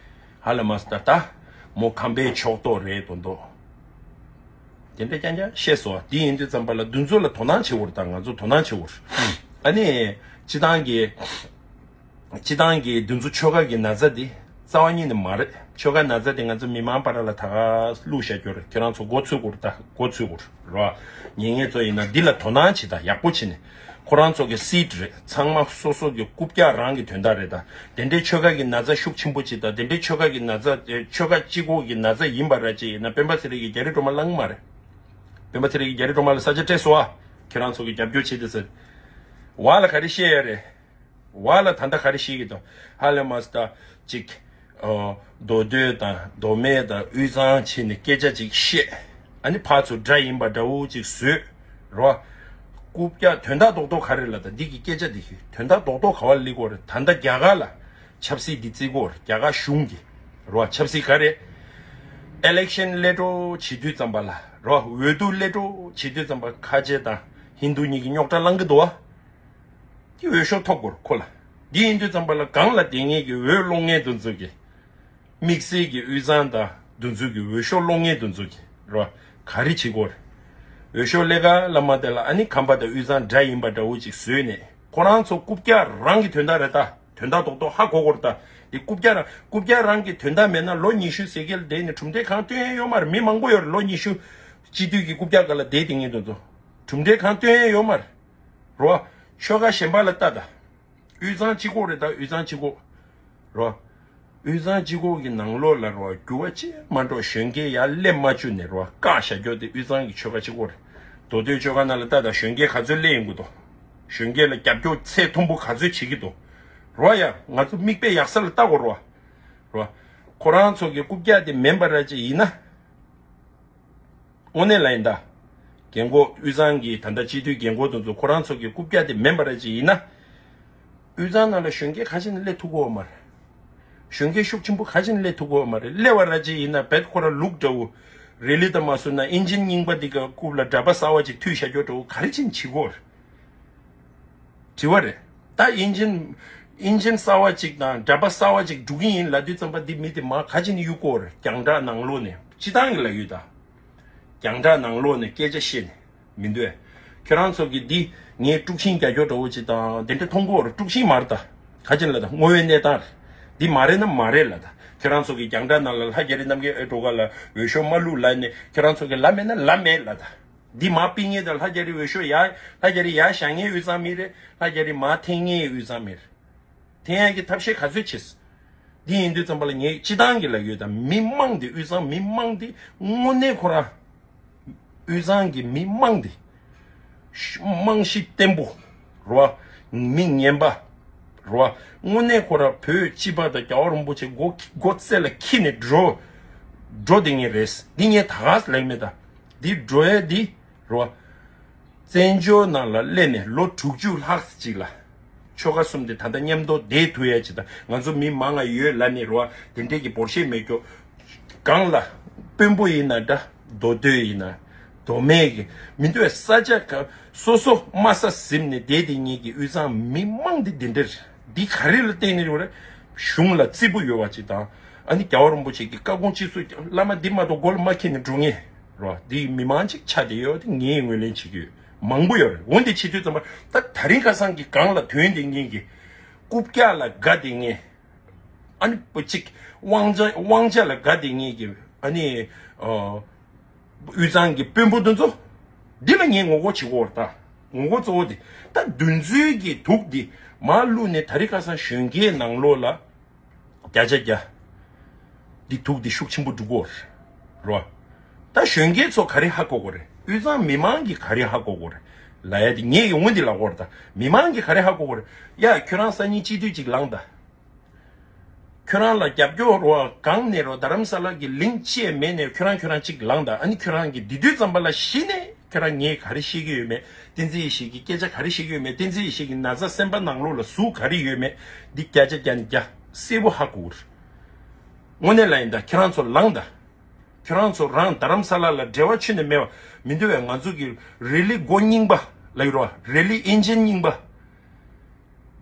ཧ་ལས་མ་སོང་། ད་ད་མོ་ཁམས་པའི་ཕྱོགས་གཏོགས་རེད་མདོག་མདོག་དེ་འདྲ་རྐྱང་རྐྱང་བཤད་སོང་བ། དེ་ཡིན་དུས་ཙམ་པ་ལ་འདི་ཚོ་ལ་དོ་སྣང་བྱེད་དགོས་རེད། ད་ང་ཚོ་དོ་སྣང་བྱེད་དགོས་རེད། ཨ་ནི་སྤྱི་བཏང་གི་སྤྱི་བཏང་གི་འདི་ཚོ་ཆོལ་ཁ་གི་ན་ཚ་འདི་རྩ་བ་ཉིད་ནས་མ་རེད། ཆོལ་ཁ་ན་ཚ་འདི་ང་ཚོ་མི་མང་བར་ལ་ད་ག་བླུགས་བཞག་རྒྱུ་རེད། ཁྱེད་རང་ཚོ་མགོ་ཚོས་དགོས་རེད། ད་མགོ་ཚོས་དགོས་རེད། རོ། ཉན་མཁན་ཚོ་ཡིན་ན་འདི་ལ་དོ་སྣང་བྱེད་དང་། ཡག་པོ་བྱས་ནས། ཁོ་རང་ཚོ་གི་སིཊ་རེད། ཚང་མ་སོ་སོ་གི་རྐུབ་བཀྱག་རང་གི་དོན་དག་རེད། ད་དེ་འདྲའི་ཆོལ་ཁ་གི་ན་ཚ་ཤུགས་ཆེན་པོ་ཅིག་དང་། དེ་འདྲའི་ཆོལ་ཁ་གི་ན་ཚ་ཨེ་ཆོལ་ཁ་གཅིག་པོ་གི་ན་ཚ་ཡིན་པ་ར་ཅིག་ཡིན་ན། སྤེན་པ་ཚེ་རིང་གིས་རྒྱ་རི་སྒྲོལ་མ་བླངས་མ་རེད། སྤེན་པ་ཚེ་རིང་གིས་རྒྱ་རི་སྒྲོལ་མ་ལ་ས་ཆ་སྤྲད་སོང་བ། ཁྱེད་རང་ཚོ་གི་རྒྱབ་སྐྱོར་བྱེད་དེ་ཟེར། བ་ལ་ག་རེ་བཤད་ཡ་རེད། བ་ལ་ད་ལྟ་ག་རེ་བཤད་ཀྱི་འདུག་ཧ་ལས་མ་སོང་། ད་ཅིག་ཨོ། མདོ་སྟོད་དང་མདོ་སྨད་དང་དབུས་གཙང་བྱས་ནས་སྐད་ཆ་ཅིག་བཤད། ཨ་ནི་ཕར་ཚུར་དགྲ་ཡིན་པ་འདྲ་བོ་ཅིག་བཟོས། རོ། རྐུབ་བཀྱག་དོན་དག་རྡོག་རྡོག་ག་རེ་ལ། ད་འདི་གི་སྐད་ཆ་འདི་གི་དོན་དག་རྡོག་རྡོག་ག་བ་ལ་སླེབས་ཀྱི་ཡོད་རེད། ད་ལྟ་རྒྱ་གར་ལ་ཆབ་སྲིད་འདི་བརྩི་གི་ཡོད་རེད། རྒྱ་གར་གཞུང་གིས་རོ། ཆབ་སྲིད་ག་རེ། ཨི་ལེག་ཤན་སླེབས་འགྲོ་བྱེད་དུས་ཙམ་པ་ལ་རོ། འོས་བསྡུ་སླེབས་འགྲོ་བྱེད་དུས་ཙམ་པ་ཁ་ཆེ་དང་ཧིན་དུ་གཉིས་ཀྱིས་རྙོག་དྲ་བསླང་གི་འདུག་བ། དེ་འོས་ཤོག་ཐོབ་དགོས་རེད་ཁོ་ལ། འདི་ཡིན་དུས་ཙམ་པ་ལ་སྒང་ལ་བསྡད་མཁན་གྱི་འོས་སློང་མཁན་དེ་ཚོ་གིས། དམིགས་བསལ་གྱི་དབུས་གཙང་དང་དེ་ཚོ་གི་འོས་ཤོག་སློང་མཁན་དེ་ཚོ་གིས་རོ། ག་རེ་བྱེད་དགོས་རེད། འོས་ཤོག་སླེབས་ག་ལ་མ་བལྟས་ལ་ཨ་ནི་ཁམས་པ་དང་དབུས་གཙང་དགྲ་ཡིན་པ་འདྲ་བོ་ཅིག་བཟོས་ནས། ཁོ་རང་ཚོ་རྐུབ་བཀྱག་རང་གི་དོན་དག་རེད་ད། དོན་དག་རྡོག་རྡོག་ཧ་གོ་དགོས་རེད་ད། འདི་རྐུབ་བཀྱག་རང་རྐུབ་བཀྱག་རང་གི་དོན་དག་མེད་ན་ལོ་ཉི་ཤུ་ཟེར་མཁན་ལ་བསྡད་ནས་གྲུབ་འབྲས་གང་ཐོན་ཡ་ཡོད་མ་རེད། མི་མང་པོ་ཡོད་རེད། ལོ་ཉི་ཤུ་སྤྱི་འཐུས་ཀྱི་རྐུབ་བཀྱག་སྒང་ལ་བསྡད་བསྡད་མཁན་དེ་ཚོ་གྲུབ་འབྲས་གང་ཐོན་ཡ་ཡོད་མ་རེད། རོ། ཆོལ་ཁ་གཞན་པ་ལ་ལྟ་དང་། དབུས་གཙང་གཅིག་པོ་རེད་ད། དབུས་གཙང་གཅིག་པོ། རོ། དབུས་གཙང་གཅིག་པོ་གི་ནང་ལོགས་ལ་རོ། འགྱུར་བ་ཅི་མ་འགྲོ། གཞོན་སྐྱེས་ཡར་སླེབས་མ་བཅུག་ནས་རོ། བཀག་བཞག་རྒྱུ་དེ་དབུས་གཙང་གི་ཆོལ་ཁ་གཅིག་པོ་རེད། མདོ་སྟོད་ཆོལ་ཁ་ནང་ལ་ལྟ་དང་། གཞོན་སྐྱེས་ག་ཚོད་སླེབས་ཡོང་གི་འདུག་གཞོན་སྐྱེས་ལ་རྒྱབ་སྐྱོར་ཚད་མཐོན་པོ་ག་ཚོད་བྱེད་ཀྱི་འདུག་རོ། ཡ་ང་ཚོ་མིག་དཔེ་ཡག་ས་ལ་ལྟ་དགོས་རོ། རོ། ཁོ་རང་ཚོ་གི་རྐུབ་བཀྱག་དེ་མིན་པ་ར་ཅིག་ཡིན་ན། དངོས་གནས་ལ་ཡིན་ད། རྒན་གོག་དབུས་གཙང་གི་ད་ལྟ་སྤྱི་འཐུས་རྒན་གོག་དེ་ཚོ་ཁོ་རང་ཚོ་གི་རྐུབ་བཀྱག་དེ་མིན་པ་ར་ཅིག་ཡིན་ན། དབུས་གཙང་ནང་ལ་གཞོན་སྐྱེས་ག་ཅིག་ནས་སླེབས་ཐུབ་ཀྱི་ཡོད་མ་རེད། གཞོན་སྐྱེས་ཤུགས་ཆེན་པོ་ག་ཅིག་ནས་སླེབས་ཐུབ་ཀྱི་ཡོད་མ་རེད། སླེབས་པ་ར་ཅིག་ཡིན་ན་རྦད་ཁོ་རང་ལུག་འདྲ་བོ། རི་ལི་ད་མ་བཟོས་ན་ཨིན་ཇིན་རྙིང་པ་འདི་ག་རྐུབ་ལ་འདྲ་པ་གསར་པ་ཅིག་མཐུད་བཞག་རྒྱུ་འདྲ་བོ་ག་རེ་བྱས་ནས་བྱེད་ཀྱི་ཡོད་རེད། དྲི་བ་རེད། ད་ཨིན་ཇིན་ཨིན་ཇིན་གསར་པ་ཅིག་དང་འདྲ་པ་གསར་པ་ཅིག་འགྲོ་གི་ཡིན་ལབ་དུས་ཙམ་པ་འདི་མི་དེ་མར་ག་ཅིག་ནས་གཡུག་ཀྱི་ཡོད་རེད། རྒྱང་བསྒྲགས་ནང་ལོགས་ནས། སྤྱིར་བཏང་གི་ལབ་ཡོད་ད། རྒྱང་བསྒྲགས་ནང་ལོགས་ནས་སྐད་ཆ་བཤད་ནས་མི་འདུག་གས། ཁྱོད་རང་ཚོ་གིས་འདི་ངས་དཀྲུག་ཤིང་རྒྱག་རྒྱུ་འདྲ་བོ་ཅིག་དང་དེ་འདྲ་མཐོང་གི་ཡོད་རེད། དཀྲུག་ཤིང་མ་རེད་ད། ག་ཅིག་ལབ་ད། དངོས་ཡོད་གནས་སྟངས་རེད། འདི་མ་རེད་ན་མ་རེད་ལབ་ད། ཁྱོད་རང་ཚོ་གིས་རྒྱང་བསྒྲགས་ནང་ལ་ལྷ་རྒྱ་རི་རྣམ་རྒྱལ་ཨེ་སྒྲོལ་དཀར་ལ་འོས་ཤོག་མ་བླུགས་ལབ་ནས། ཁྱོད་རང་ཚོ་གིས་ལབ་མེད་ན་ལབ་མེད་ལབ་ད། འདི་མར་ཕུད་མཁན་དང་ལྷ་རྒྱ་རི་འོས་ཤོག་ཡར་ལྷ་རྒྱ་རི་ཡར་བཞག་མཁན་དབུས་གཙང་མི་རེད། ལྷ་རྒྱ་རི་མར་འཐེན་མཁན་དབུས་གཙང་མི་རེད། འཐེན་ཡག་གི་ཐབས་ཤེས་ག་ཚོད་བྱས། འདི་ཡིན་དུས་ཙམ་པ་ལ་ངས་སྤྱིར་བཏང་གི་ལབ་ཡོད་ད། མི་མང་འདི་དབུས་གཙང་མི་མང་འདི་དངོས་གནས་ཁོ་རང་། དབུས་གཙང་གི་མི་མང་འདི་རྨང་གཞི་བརྟན་པོ་རོ། མི་ངན་པ་རོ། དངོས་གནས་ཁོ་རང་བོད་སྤྱི་པ་དང་རྒྱལ་བ་རིན་པོ་ཆེ་མགོ་མགོ་རྩེ་ལ་འཁྱེར་ནས་འགྲོ་འགྲོ་བསྡད་མཁན་རེད། འདི་ངས་ད་ག་ལབ་མེད་ད། འདི་འགྲོ་ཡ་འདི་རོ། བཙན་བྱོལ་ནང་ལ་སླེབས་ནས་ལོ་དྲུག་ཅུ་ལྷག་ཅིག་ལ། ཆོལ་ཁ་གསུམ་དེ་ད་ལྟ་མཉམ་དུ་བསྡད་ཐུབ་ཡ་ཅིག་དང་། ང་ཚོ་མི་མང་ང་ཡོད་ལབ་ནས་རོ། དེ་འདྲས་ཀྱི་འབོར་ཤེས་མེད་རྒྱུ། སྒང་ལ་དཔོན་པོ་ཡིན་ན་འདྲ། མདོ་སྟོད་ཡིན་ན། མདོ་སྨད་ཀྱི་མི་འདུག་ས་ཆ་ག་སོ་སོ་དམའ་ས་ཟིན་ནས་བསྡད་དེ་ཉིད་ཀྱི་དབུས་གཙང་མི་མང་འདི་འདི་འདྲ་རེད། འདི་ག་རེ་ལ་བརྟེན་ནས་རེད། གཞུང་ལ་རྩིས་པོ་ཡོད་པ་ཅིག་དང་། ཨ་ནི་རྒྱལ་བ་རིན་པོ་ཆེ་གི་བཀའ་དགོངས་ཅི་སུ་བླ་མ་འདི་མ་གཏོགས་མགོ་ལ་མ་འཁྱེར་ནས་འགྲོ་ངེས་རོ། འདི་མི་མང་ཅིག་ཆགས་བསྡད་ཡོད། དེ་ངས་ངོས་ལེན་བྱེད་ཀྱི་ཡོད། མང་པོ་ཡོད་རེད། འོན་ཏེ་བྱེད་དུས་ཙམ་པ་ད་དེ་རིང་ཁ་སང་གི་སྒང་ལ་ཐོན་དེ་ངེད་ཀྱི་རྐུབ་བཀྱག་ལ་དགའ་དེ་ངེད། ཨ་ནི་པོ་གཅིག་དབང་ཆ་དབང་ཆ་ལ་དགའ་དེ་ངེད་ཀྱི་ཨ་ནི་ཨ་དབུས་གཙང་གི་དཔོན་པོ་དེ་ཚོ་འདི་ལ་ངས་ངོ་རྒོལ་བྱེད་དགོས་རེད། ད་ངོ་རྒོལ་གཙོ་བོ་དེ་ད་དེ་ཚོའི་གི་དུག་འདི་མར་བླུགས་ནས་ད་རིང་ཁ་སང་གཞོན་སྐྱེས་ནང་ལོགས་ལ་བརྒྱ་ཆ་བརྒྱ་འདི་དུག་འདི་ཤུགས་ཆེན་པོ་འགྲོ་གི་ཡོད་རེད། ད་གཞོན་སྐྱེས་ཚོ་ག་རེ་ཧ་གོ་དགོས་རེད། དབུས་གཙང་མི་མང་གིས་ག་རེ་ཧ་གོ་དགོས་རེད་ལབ་ཡ་དེ་ངས་ཡོང་འོང་འདི་ལབ་དགོས་རེད། ད་མི་མང་གིས་ག་རེ་ཧ་གོ་དགོས་རེད། ཡ་ཁྱོད་རང་སང་ཉིན་སྤྱི་འཐུས་ཅིག་ལངས་དང་། ཁྱོད་རང་ལ་རྒྱབ་སྐྱོར་རོ་གང་ནས་རོ་རྡ་རམ་ས་ལ་གི་གླིང་ཕྱེད་མེད་ནས་ཁྱོད་རང་ཁྱོད་རང་གཅིག་ལངས་དང་། ཨ་ནི་ཁྱོད་རང་གི་འདི་དུས་ཙམ་པ་ལ་གཞི་ནས་ཁྱོད་རང་ངས་ག་རེ་ཤེས་ཀྱི་ཡོད་མེད། བསྟན་འཛིན་ཡེ་ཤེས་ཀྱི་སྐད་ཆ་ག་རེ་ཤེས་ཀྱི་ཡོད་མེད། བསྟན་འཛིན་ཡེ་ཤེས་ཀྱི་ན་ཚ་སེམས་པ་ནང་ལོགས་ལ་ཟུག་ག་རེ་ཡོད་མེད། འདི་བརྒྱ་ཆ་བརྒྱ་ནས་བརྒྱ་གསལ་པོ་ཧ་གོ་གི་རེད། དངོས་གནས་ལ་ཡིན་ད་ཁྱེད་རང་ཚོ་ལངས་ད། ཁྱོད་རང་ཚོ་རང་རྡ་རམ་ས་ལ་ལ་འབྲེལ་བ་ཆོད་ནས་མེད་པ་མི་འདུག་བས། ང་ཚོ་གི་རེ་ལི་མགོ་རྙིང་པ་ལ་ཡོད་རོ། རེ་ལི་ཨེན་ཇིན་རྙིང་པ།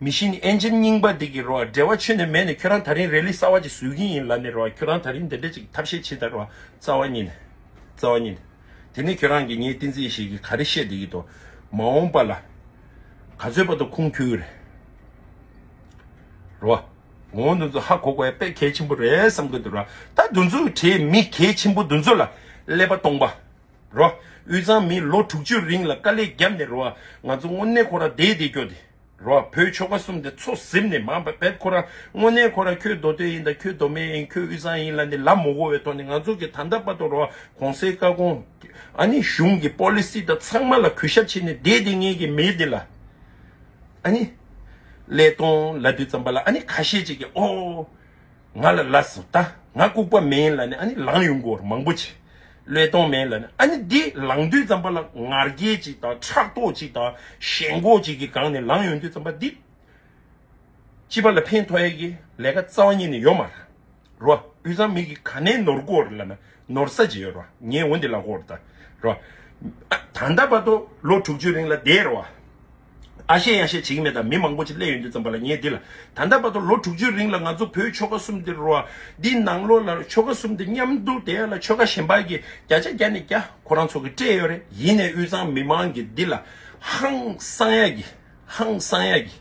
མི་ཤིན་ཨེན་ཇིན་རྙིང་པ་འདི་གི་རོ་འབྲེལ་བ་ཆོད་ནས་མེད་ནས་ཁྱོད་རང་ད་རིང་རེ་ལི་གསར་བ་ཅིག་བཟོ་གི་ཡིན་ལབ་ནས་རོ། ཁྱོད་རང་ད་རིང་འདི་འདྲ་ཅིག་ཐབས་ཤེས་བྱེད་ད་རོ། རྩ་བ་ཉིད་ནས་རྩ་བ་ཉིད་ནས། དེ་ནས་ཁྱོད་རང་གིས་ངས་བསྟན་འཛིན་ཡེ་ཤེས་ཀྱིས་ག་རེ་བཤད་བསྡད་ཀྱི་འདུག་མ་འོངས་པ་ལ་ག་ཚོད་བར་དུ་ཁུངས་འཁྱོལ་གྱི་རེད། རོ། འོ་འདི་ཚོ་ཧ་གོ་དགོས་ཡ་དཔེ་གལ་ཆེན་པོ་རེད་བསམ་གྱི་འདུག་ར། ད་འདི་ཚོ་གྲས་མི་གལ་ཆེན་པོ་འདི་ཚོ་ལ་ཀླད་པ་སྟོང་པ། རོ། དབུས་གཙང་མི་ལོ་དྲུག་ཅུ་རིང་ལ་དཀའ་ལས་བརྒྱབ་ནས་རོ། ང་ཚོ་དངོས་གནས་ཁོ་ར་བསྡད་བསྡད་རྒྱུ་དེ། རོ། བོད་ཆོལ་ཁ་གསུམ་དེ་ཚོ་ཟིན་ནས་མ་པ་བེད་ཁོ་ར་དངོས་གནས་ཁོ་ར་ཁྱོད་མདོ་སྟོད་ཡིན་ད་ཁྱོད་མདོ་སྨད་ཡིན་ཁྱོད་དབུས་གཙང་ཡིན་ལབ་ནས་ལབ་མ་དགོས་པའི་ཐོག་ནས་ང་ཚོ་གི་ད་ལྟ་བར་དུ་རོ་གོང་གསལ་བཀའ་དགོངས་ཨ་ནི་གཞུང་གི་པོ་ལི་སི་དང་ཚང་མ་ལ་གུས་ཞབས་བྱས་ནས་བསྡད་བསྡད་མཁན་གྱི་མི་དེ་ལ། ཨ་ནི། ཀླད་སྟོང་ལབ་དུས་ཙམ་པ་ལ་ཨ་ནི་ཁ་ཤས་ཅིག་གིས་ཨོ། ང་ལ་ལབ་སོང་ད་ང་ལྐུགས་པ་མིན་ལབ་ནས་ཨ་ནི་ལངས་ཡོང་གི་ཡོད་རེད་མང་པོ་ཅིག་ཀླད་སྟོང་མིན་ལབ་ནས་ཨ་ནི་འདི་ལངས་དུས་ཙམ་པ་ལ་ང་རྒྱལ་ཅིག་དང་ཕྲག་དོག་ཅིག་དང་ཞེན་ཁོག་ཅིག་གི་སྒང་ནས་ལངས་ཡོང་དུས་ཙམ་པ་འདི། སྤྱི་པ་ལ་ཕན་ཐོགས་ཡས་ཀྱི་ལས་ཀ་རྩ་བ་ཉིད་ནས་ཡོད་མ་རེད། རོ། དབུས་གཙང་མི་གིས་ག་ནས་ནོར་གོ་རེད་ལབ་ན་ནོར་ས་ཅིག་ཡོད་རོ། ངས་འོན་ཏེ་ལབ་གོ་རེད་ད། རོ། ཨ་ད་ལྟ་བར་དུ་ལོ་དྲུག་ཅུ་རིང་ལ་བསྡད་རོ། ཨ་ཤེ་ཡ་ཤེ་བྱེད་ཀྱི་མེད་ད་མི་མང་པོ་ཅིག་སླེབས་ཡོང་དུས་ཙམ་པ་ལ་ངས་འདི་ལ་ད་ལྟ་བར་དུ་ལོ་དྲུག་ཅུ་རིང་ལ་ང་ཚོ་བོད་ཆོལ་ཁ་གསུམ་འདི་རོ། འདི་ནང་ལོགས་ལ་ཆོལ་ཁ་གསུམ་འདི་མཉམ་དུ་བསྡད་ཡ་ལ་ཆོལ་ཁ་གཞན་པ་གི་བརྒྱ་ཆ་བརྒྱ་ནས་བརྒྱ་ཁོ་རང་ཚོ་གི་སྤྲད་ཡོད་རེད། ཡིན་ནའི་དབུས་གཙང་མི་མང་གི་འདི་ལ་ཧང་སང་ཡ་གི་ཧང་སང་ཡ་གི་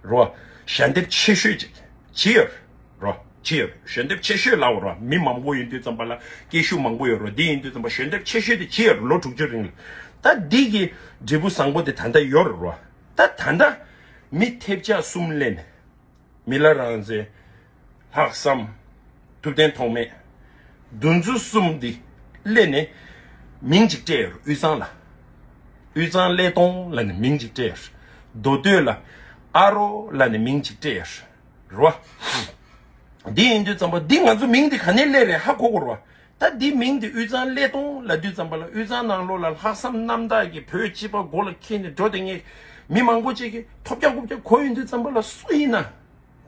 རོ། ཞལ་འདེབས་ཆེ་ཤོས་ཅིག་ཅི་ཡོད་རོ། ཅི་ཡོད་ཞལ་འདེབས་ཆེ་ཤོས་ལའོ་རོ། མི་མང་པོ་ཡིན་དུས་ཙམ་པ་ལ་སྐད་ཤུགས་མང་པོ་ཡོད་རོ། འདི་ཡིན་དུས་ཙམ་པ་ཞལ་འདེབས་ཆེ་ཤོས་དེ་ཅི་ཡོད་རོ། ལོ་དྲུག་ཅུ་རིང་ལ་ད་འདི་གི་འབྲས་བུ་བཟང་པོ་དེ་ད་ལྟ་ཡོད་རོ། ད་ད་ལྟ་མི་ཐེབས་ཆག་གསུམ་ལེན། མི་ལ་རང་བཙན། ལྷག་བསམ། ཐུབ་བསྟན་ཐོགས་མེད། འདུ་འཛི་གསུམ་འདི་སླེབས་ནས་མིང་གཅིག་སྤྲད་ཡོད་རེད་དབུས་གཙང་ལ། དབུས་གཙང་ཀླད་སྟོང་ལབ་ནས་མིང་གཅིག་སྤྲད་ཡོད་རེད། མདོ་སྟོད་ལ་ཨ་རོ་ལབ་ནས་མིང་གཅིག་སྤྲད་ཡོད་རེད་བ། འདི་ཡིན་དུས་ཙམ་པ་འདི་ང་ཚོ་མིང་འདི་ག་ནས་སླེབས་རེད་ཧ་གོ་དགོས་རེད་བ། ད་འདི་མིང་འདི་དབུས་གཙང་ཀླད་སྟོང་ལབ་དུས་ཙམ་པ་ལ་དབུས་གཙང་ནང་ལོགས་ལ་ལྷག་བསམ་རྣམ་དག་གིས་བོད་སྤྱི་པ་མགོ་ལ་འཁྱེར་ནས་འགྲོ་བསྡད་མཁན་མི་མང་པོ་ཅིག་གིས་ཐོབ་རྒྱག་རྐུབ་རྒྱག་གོ་ཡོང་དུས་ཙམ་པ་ལ་སུ་ཡིན་ན།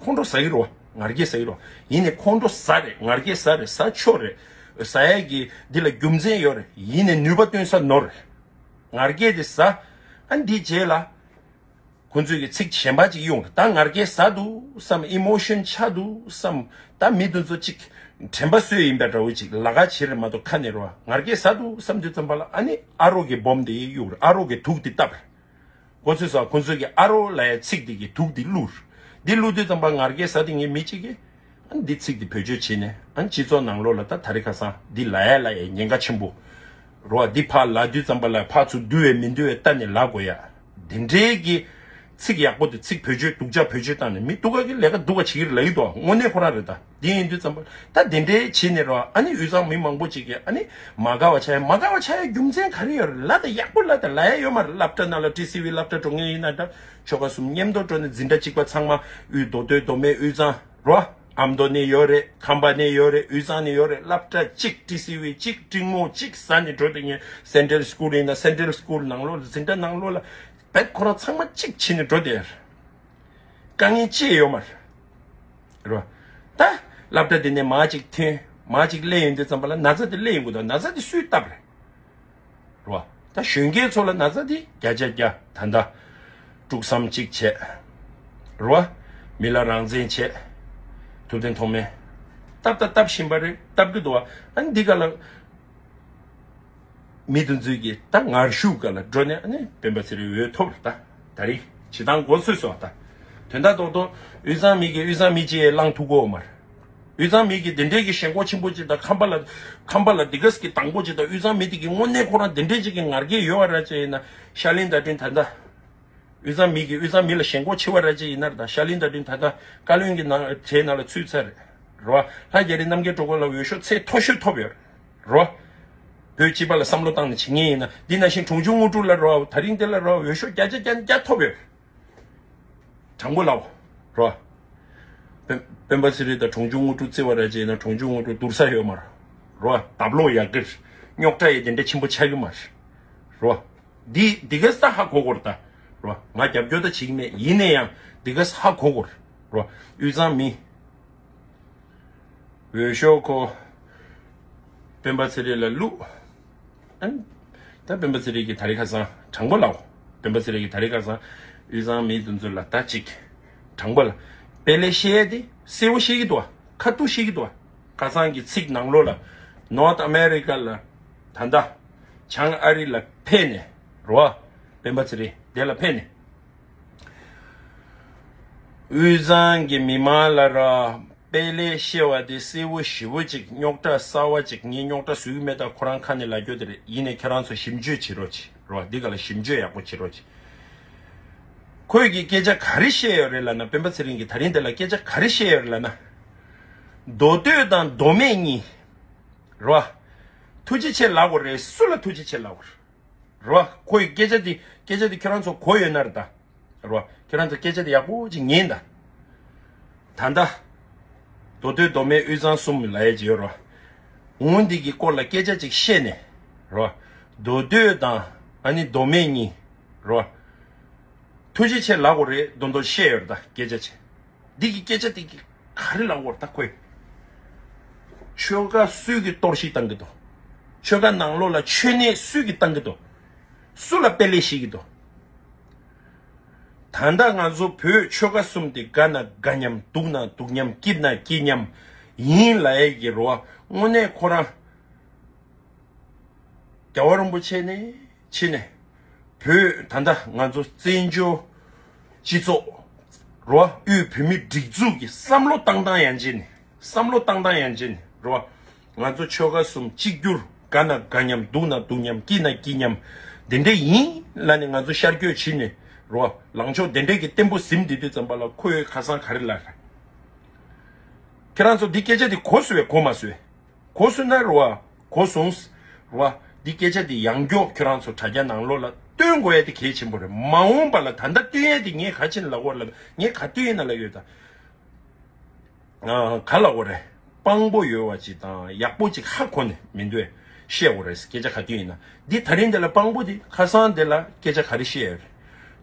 ཁོང་ཁྲོ་ཟ་གི་རོ། ང་རྒྱལ་ཟ་གི་རོ། ཡིན་ནའི་ཁོང་ཁྲོ་ཟ་རེད། ང་རྒྱལ་ཟ་རེད། ཟ་ཆོག་རེད། ཟ་ཡས་ཀྱི་འདི་ལ་རྒྱུ་མཚན་ཡོད་རེད། ཡིན་ནའི་ནུས་པ་བཏོན་ས་ནོར་རེད། ང་རྒྱལ་དེ་ཟ། ཨ་འདི་རྗེས་ལ་ཁོང་ཚོས་ཀྱི་ཚིག་གཞན་པ་ཅིག་ཡོང་རེད། ད་ང་རྒྱལ་ཟ་འདུག་བསམ། ཨི་མོ་ཤོན་ཆགས་འདུག་བསམ། ད་མི་དེ་ཚོ་ཅིག་དྲན་པ་གསོས་ཡིན་པའི་འདྲ་བོ་ཅིག་ལ་ཁ་བྱེད་རེད་མ་གཏོགས་ཁ་ནས་རོ། ང་རྒྱལ་ཟ་འདུག་བསམ་དུས་ཙམ་པ་ལ་ཨ་ནི་ཨ་རོགས་ཀྱི་སྦོམ་དེ་གཡུག་རེད། ཨ་རོགས་ཀྱི་དུག་དེ་བཏབ་རེད། གོ་ཚོད་སོང་། ཁོང་ཚོས་ཀྱི་ཨ་རོ་ལབ་ཡ་ཚིག་འདི་གི་དུག་འདི་བླུགས། འདི་བླུགས་དུས་ཙམ་པ་ང་རྒྱལ་ཟ་དེ་ངའི་མི་གཅིག་གིས་ཨ་འདི་ཚིག་འདི་བེད་སྤྱོད་བྱས་ནས་ཨ་སྤྱི་ཚོགས་ནང་ལོགས་ལ་ད་ད་རེས་ཁ་སང་འདི་ལབ་ཡ་ལབ་ཡ་ཉེན་ཁ་ཆེན་པོ་རོ། འདི་ཕར་ལབ་དུས་ཙམ་པ་ལ་ཕར་ཚུར་བསྡུ་བའི་མི་བསྡུ་བའི་ལྟ་ནས་ལབ་དགོས་ཡ། དེ་འདྲའི་གི་ཚིག་ཡག་པོ་དེ་ཚིག་བེད་སྤྱོད་སྡུག་ཅག་བེད་སྤྱོད་བཏང་ནས་མི་སྡུག་ག་གི་ལས་ཀ་སྡུག་ག་བྱེད་ཀྱི་རེད་ལབ་ཀྱི་འདུག་དངོས་གནས་ཁོ་རང་རེད་ད། འདི་ཡིན་དུས་ཙམ་པ་ད་དེ་འདྲའི་བྱས་ནས་རོ། ཨ་ནི་དབུས་གཙང་མི་མང་པོ་ཅིག་གིས་ཨ་ནི་མ་དགའ་བ་ཆགས་ཡ། མ་དགའ་བ་ཆགས་ཡ་རྒྱུ་མཚན་ག་རེ་ཡོད་རེད། ལབ་ད་ཡག་པོ་ལབ་ད་ལབ་ཡ་ཡོད་མ་རེད། སློབ་གྲྭ་ནང་ལ་ཊི་སི་ཝི་སློབ་གྲྭ་འགྲོ་མཁན་ཡིན་ན་འདྲ། ཆོལ་ཁ་གསུམ་མཉམ་དུ་འགྲོ་ནས་འཛིན་གྲྭ་གཅིག་པ་ཚང་མ་དབུས་མདོ་སྟོད་མདོ་སྨད་དབུས་གཙང་རོ། ཨ་མདོ་ནས་ཡོད་རེད། ཁམས་པ་ནས་ཡོད་རེད། དབུས་གཙང་ནས་ཡོད་རེད། སློབ་གྲྭ་གཅིག་ཊི་སི་ཝི་གཅིག་འབྲི་རྨོངས་གཅིག་ཟ་ནས་འགྲོ་དེ་ངས་སེན་ཊྲལ་སི་ཀུལ་ཡིན་ན་སེན་ཊྲལ་སི་ཀུལ་ནང་ལོགས་ལ་འཛིན་གྲྭ་ནང་ལོགས་ལ་བེད་ཁོ་རང་ཚང་མ་གཅིག་བྱས་ནས་འགྲོ་དེ་རེད། དཀའ་ངལ་ཅི་ཡོད་མ་རེད། རོ། ད་སློབ་གྲྭ་འདི་ནས་མར་ཅིག་ཐོན། མར་ཅིག་སླེབས་ཡོང་དུས་ཙམ་པ་ལ་ན་ཚ་འདི་སླེབས་ཡོང་གི་འདུག་ན་ཚ་འདི་སུས་བཏབ་རེད། རོ། ད་གཞོན་སྐྱེས་ཚོ་ལ་ན་ཚ་འདི་བརྒྱ་ཆ་བརྒྱ་ད་ལྟ་དཀྲུག་གསུམ་གཅིག་བྱས། རོ། མི་ལ་རང་བཙན་བྱས། ཐུབ་བསྟན་ཐོགས་མེད་སྟབས་ད་སྟབས་བཞིན་པ་རེད། སྟབས་ཀྱི་འདུག་བ། ཨ་ནི་འདི་ག་ལ། མི་དེ་ཚོས་ཀྱི་ད་ངར་ཤུགས་ག་ལ་འགྲོ་ནས་ཨ་ནི་སྤེན་པ་ཚེ་རིང་འོས་ཐོབ་རེད། ད་ད་རེས་བྱེད་སྟངས་མགོ་ཚོས་སོ། ད་དོན་དག་རྡོག་རྡོག་དབུས་གཙང་མི་གིས་དབུས་གཙང་མི་གཅིག་ལངས་ཐུབ་ཀྱི་ཡོད་མ་རེད། དབུས་གཙང་མི་གིས་དེ་འདྲའི་གི་ཞེན་ཁོག་ཆེན་པོ་ཅིག་དང་ཁམས་པ་ལ་ཁམས་པ་ལ་དེ་ག་ཟིག་གི་དང་པོ་ཅིག་དང་། དབུས་གཙང་མི་དེ་གི་དངོས་གནས་ཁོ་རང་དེ་འདྲའི་ཅིག་གི་ངར་སྐད་ཡོད་པ་ར་ཅིག་ཡིན་ན་ཤར་གླིང་བརྡ་སྤྲིན་ད་ལྟ། དབུས་གཙང་མི་གིས་དབུས་གཙང་མི་ལ་ཞེན་ཁོག་ཆེ་བ་ར་ཅིག་ཡིན་ན་རེད། ད་ཤར་གླིང་བརྡ་སྤྲིན་ད་ལྟ་བཀའ་བློན་གྱི་ནང་གྲས་ནང་ལ་ཚུད་ཚར་རེད་རོ། ལྷ་རྒྱ་རི་རྣམ་རྒྱལ་སྤྲུལ་སྐུ་ལ་འོས་ཤོག་ཚད་མཐོ་ཤོས་ཐོབ་ཡོད་རོ། བོད་སྤྱི་པ་ལ་བསམ་བློ་བཏང་ནས་བྱེད་ངེས་ཡིན་ན། འདི་ནང་བཞིན་གྲོང་ཆུང་དངོས་གྲུབ་ལ་རོ། ད་རིང་འདི་ལ་རོ་འོས་ཤོག་བརྒྱ་ཆ་བརྒྱ་བརྒྱ་ཐོབ་ཡོད། དྲང་པོ་ལབ་རོ། སྤེན་སྤེན་པ་ཚེ་རིང་དང་གྲོང་ཆུང་དངོས་གྲུབ་བརྩི་བ་ར་ཅིག་ཡིན་ན་གྲོང་ཆུང་དངོས་གྲུབ་བསྡུར་ས་ཡོད་མ་རེད་རོ། རྡབ་ལོག་ཡག་གི་རེད། རྙོག་དྲ་ཡི་དེ་འདྲ་ཆེན་པོ་ཆགས་ཀྱི་མ་རེད་རོ། འདི་འདི་ག་ས་ཧ་གོ་དགོས་རེད་ད་རོ། ང་རྒྱབ་སྐྱོར་ད་བྱེད་ཀྱི་མེད། ཡིན་ན་ཡང་འདི་ག་ས་ཧ་གོ་དགོས་རེད་རོ། དབུས་གཙང་མི་འོས་ཤོག་ཁོ་སྤེན་པ་ཚེ་རིང་ལ་བླུགས། ཨ་ནི་ད་སྤེན་པ་ཚེ་རིང་གིས་ད་རེས་ཁ་སང་དྲང་པོ་ལབ། སྤེན་པ་ཚེ་རིང་གིས་ད་རེས་ཁ་སང་དབུས་གཙང་མི་དེ་ཚོ་ལ་ད་ཅིག་དྲང་པོ་ལབ། དཔེ་ལས་བཤད་ཡས་དེ་གསལ་པོ་བཤད་ཀྱི་འདུག་བ། ཁ་ཐུག་བཤད་ཀྱི་འདུག་བ། ཁ་སང་གི་ཚིག་ནང་ལོགས་ལ། North America ལ་ད་ལྟ་བྱང་ཨ་རི་ལ་ཕེབས་ནས་རོ། སྤེན་པ་ཚེ་རིང་དེ་ལ་ཕེབས་ནས། དབུས་གཙང་གི་མི་མང་ལ་ར། དཔེ་ལས་བཤད་པ་དེ་གསལ་པོ་ཞེ་པོ་ཅིག་རྙོག་དྲ་གསར་པ་ཅིག་ངས་རྙོག་དྲ་བཟོ་གི་མེད། ད་ཁོ་རང་ཁ་ནས་ལབ་རྒྱུ་དེ་རེད། ཡིན་ནའི་ཁྱེད་རང་ཚོ་ཞིབ་འཇུག་བྱེད་རོགས་བྱེད་རོ། འདི་ག་ལ་ཞིབ་འཇུག་ཡག་པོ་བྱེད་རོགས་བྱེད། ཁོས་ཀྱི་སྐད་ཆ་ག་རེ་བཤད་ཡོད་རེད་ལབ་ན། སྤེན་པ་ཚེ་རིང་གིས་ད་རིང་འདི་ལ་སྐད་ཆ་ག་རེ་བཤད་ཡོད་རེད་ལབ་ན། མདོ་སྟོད་དང་མདོ་སྨད་གཉིས་རོ། ཐུགས་རྗེ་ཆེ་ལབ་དགོས་རེད། སུ་ལ་ཐུགས་རྗེ་ཆེ་ལབ་དགོས་རེད། རོ། ཁོ་ཡི་སྐད་ཆ་འདི་སྐད་ཆ་འདི་ཁྱོད་རང་ཚོ་གོ་ཡོད་ན་རེད་ད། རོ། ཁྱོད་རང་ཚོ་སྐད་ཆ་འདི་ཡག་པོ་ཅིག་ཉན་ད། ད་ལྟ་མདོ་སྟོད་མདོ་སྨད་དབུས་གཙང་གསུམ་ལབ་ཡས་ཅིག་ཡོད་རོ། འོ་འདི་གི་སྐོར་ལ་སྐད་ཆ་ཅིག་བཤད་ནས་རོ། མདོ་སྟོད་དང་ཨ་ནི་མདོ་སྨད་གཉིས་རོ། ཐུགས་རྗེ་ཆེ་ལབ་དགོས་རེད། མདོ་མདོ་བཤད་ཡོད་རེད་ད་སྐད་ཆ་ཅིག་འདི་གི་སྐད་ཆ་འདི་གི་ག་རེ་ལབ་དགོས་རེད་ད་ཁོས། ཆོལ་ཁ་སུས་ཀྱིས་གཏོར་བཤིག་བཏང་གི་འདུག་ཆོལ་ཁ་ནང་ལོགས་ལ་ཆོལ་ནད་སུས་ཀྱིས་བཏང་གི་འདུག་སུ་ལ་དཔེ་ལས་བཤད་ཀྱི་འདུག་ད་ལྟ་ང་ཚོ་བོད་ཆོལ་ཁ་གསུམ་དེ་དགའ་ན་དགའ་མཉམ། སྡུག་ན་སྡུག་མཉམ། སྐྱིད་ན་སྐྱིད་མཉམ་ཡིན་ལབ་ཡས་ཀྱི་རོ། དངོས་གནས་ཁོ་རང་རྒྱལ་བ་རིན་པོ་ཆེ་ནས་ཕྱི་ནས་བོད་ད་ལྟ་ང་ཚོ་བཙན་བྱོལ་སྤྱི་ཚོགས་རོ། དབུས་བོད་མིའི་སྒྲིག་འཛུགས་ཀྱི་བསམ་བློ་བཏང་སྟངས་ཡན་ཆད་ནས་བསམ་བློ་བཏང་སྟངས་ཡན་ཆད་ནས་རོ། ང་ཚོ་ཆོལ་ཁ་གསུམ་གཅིག་གྱུར། དགའ་ན་དགའ་མཉམ། སྡུག་ན་སྡུག་མཉམ། སྐྱིད་ན་སྐྱིད་མཉམ། དེ་འདྲ་ཡིན་ལབ་ནས་ང་ཚོ་ཤར་བསྐྱོད་བྱས་ནས་རོ། ལངས་ཕྱོགས་དེ་འདྲ་གི་བརྟན་པོ་ཟིན་བསྡད་དུས་ཙམ་པ་ལ་ཁོས་ཁ་སང་ག་རེ་ལབ་རེད། ཁྱེད་རང་ཚོ་འདི་སྐད་ཆ་འདི་གོ་སོང་བས་གོ་མ་སོང་བས། གོ་སོང་ན་རེད་བ། གོ་སོང་། རེད་བ། འདི་སྐད་ཆ་འདི་ཡང་བསྐྱར་ཁྱོད་རང་ཚོ་དྲ་རྒྱ་ནང་ལོགས་ལ་སྟོན་དགོས་ཡ་དེ་གལ་ཆེན་པོ་རེད། མ་འོངས་པ་ལ་ད་ལྟ་སྟོན་ཡ་དེ་ངས་ག་ཅིག་ལབ་དགོས་ལབ། ངས་ག་སྟོན་ཡིན་ན་ལབ་ཡོད་ད། ཨ། ག་ལབ་དགོས་རེད། དཔང་པོ་ཡོད་བ་ཅིག་དང་ཡག་པོ་ཅིག་ཧ་གོ་ནས་མི་འདུག་བཤད་དགོས་རེད། སྐད་ཆ་ག་དུས་ཡིན་ན། འདི་ད་རིང་འདི་ལ་དཔང་པོ་འདི་ཁ་སང་འདི་ལ་སྐད་ཆ་ག་རེ་བཤད་ཡོད་རེད།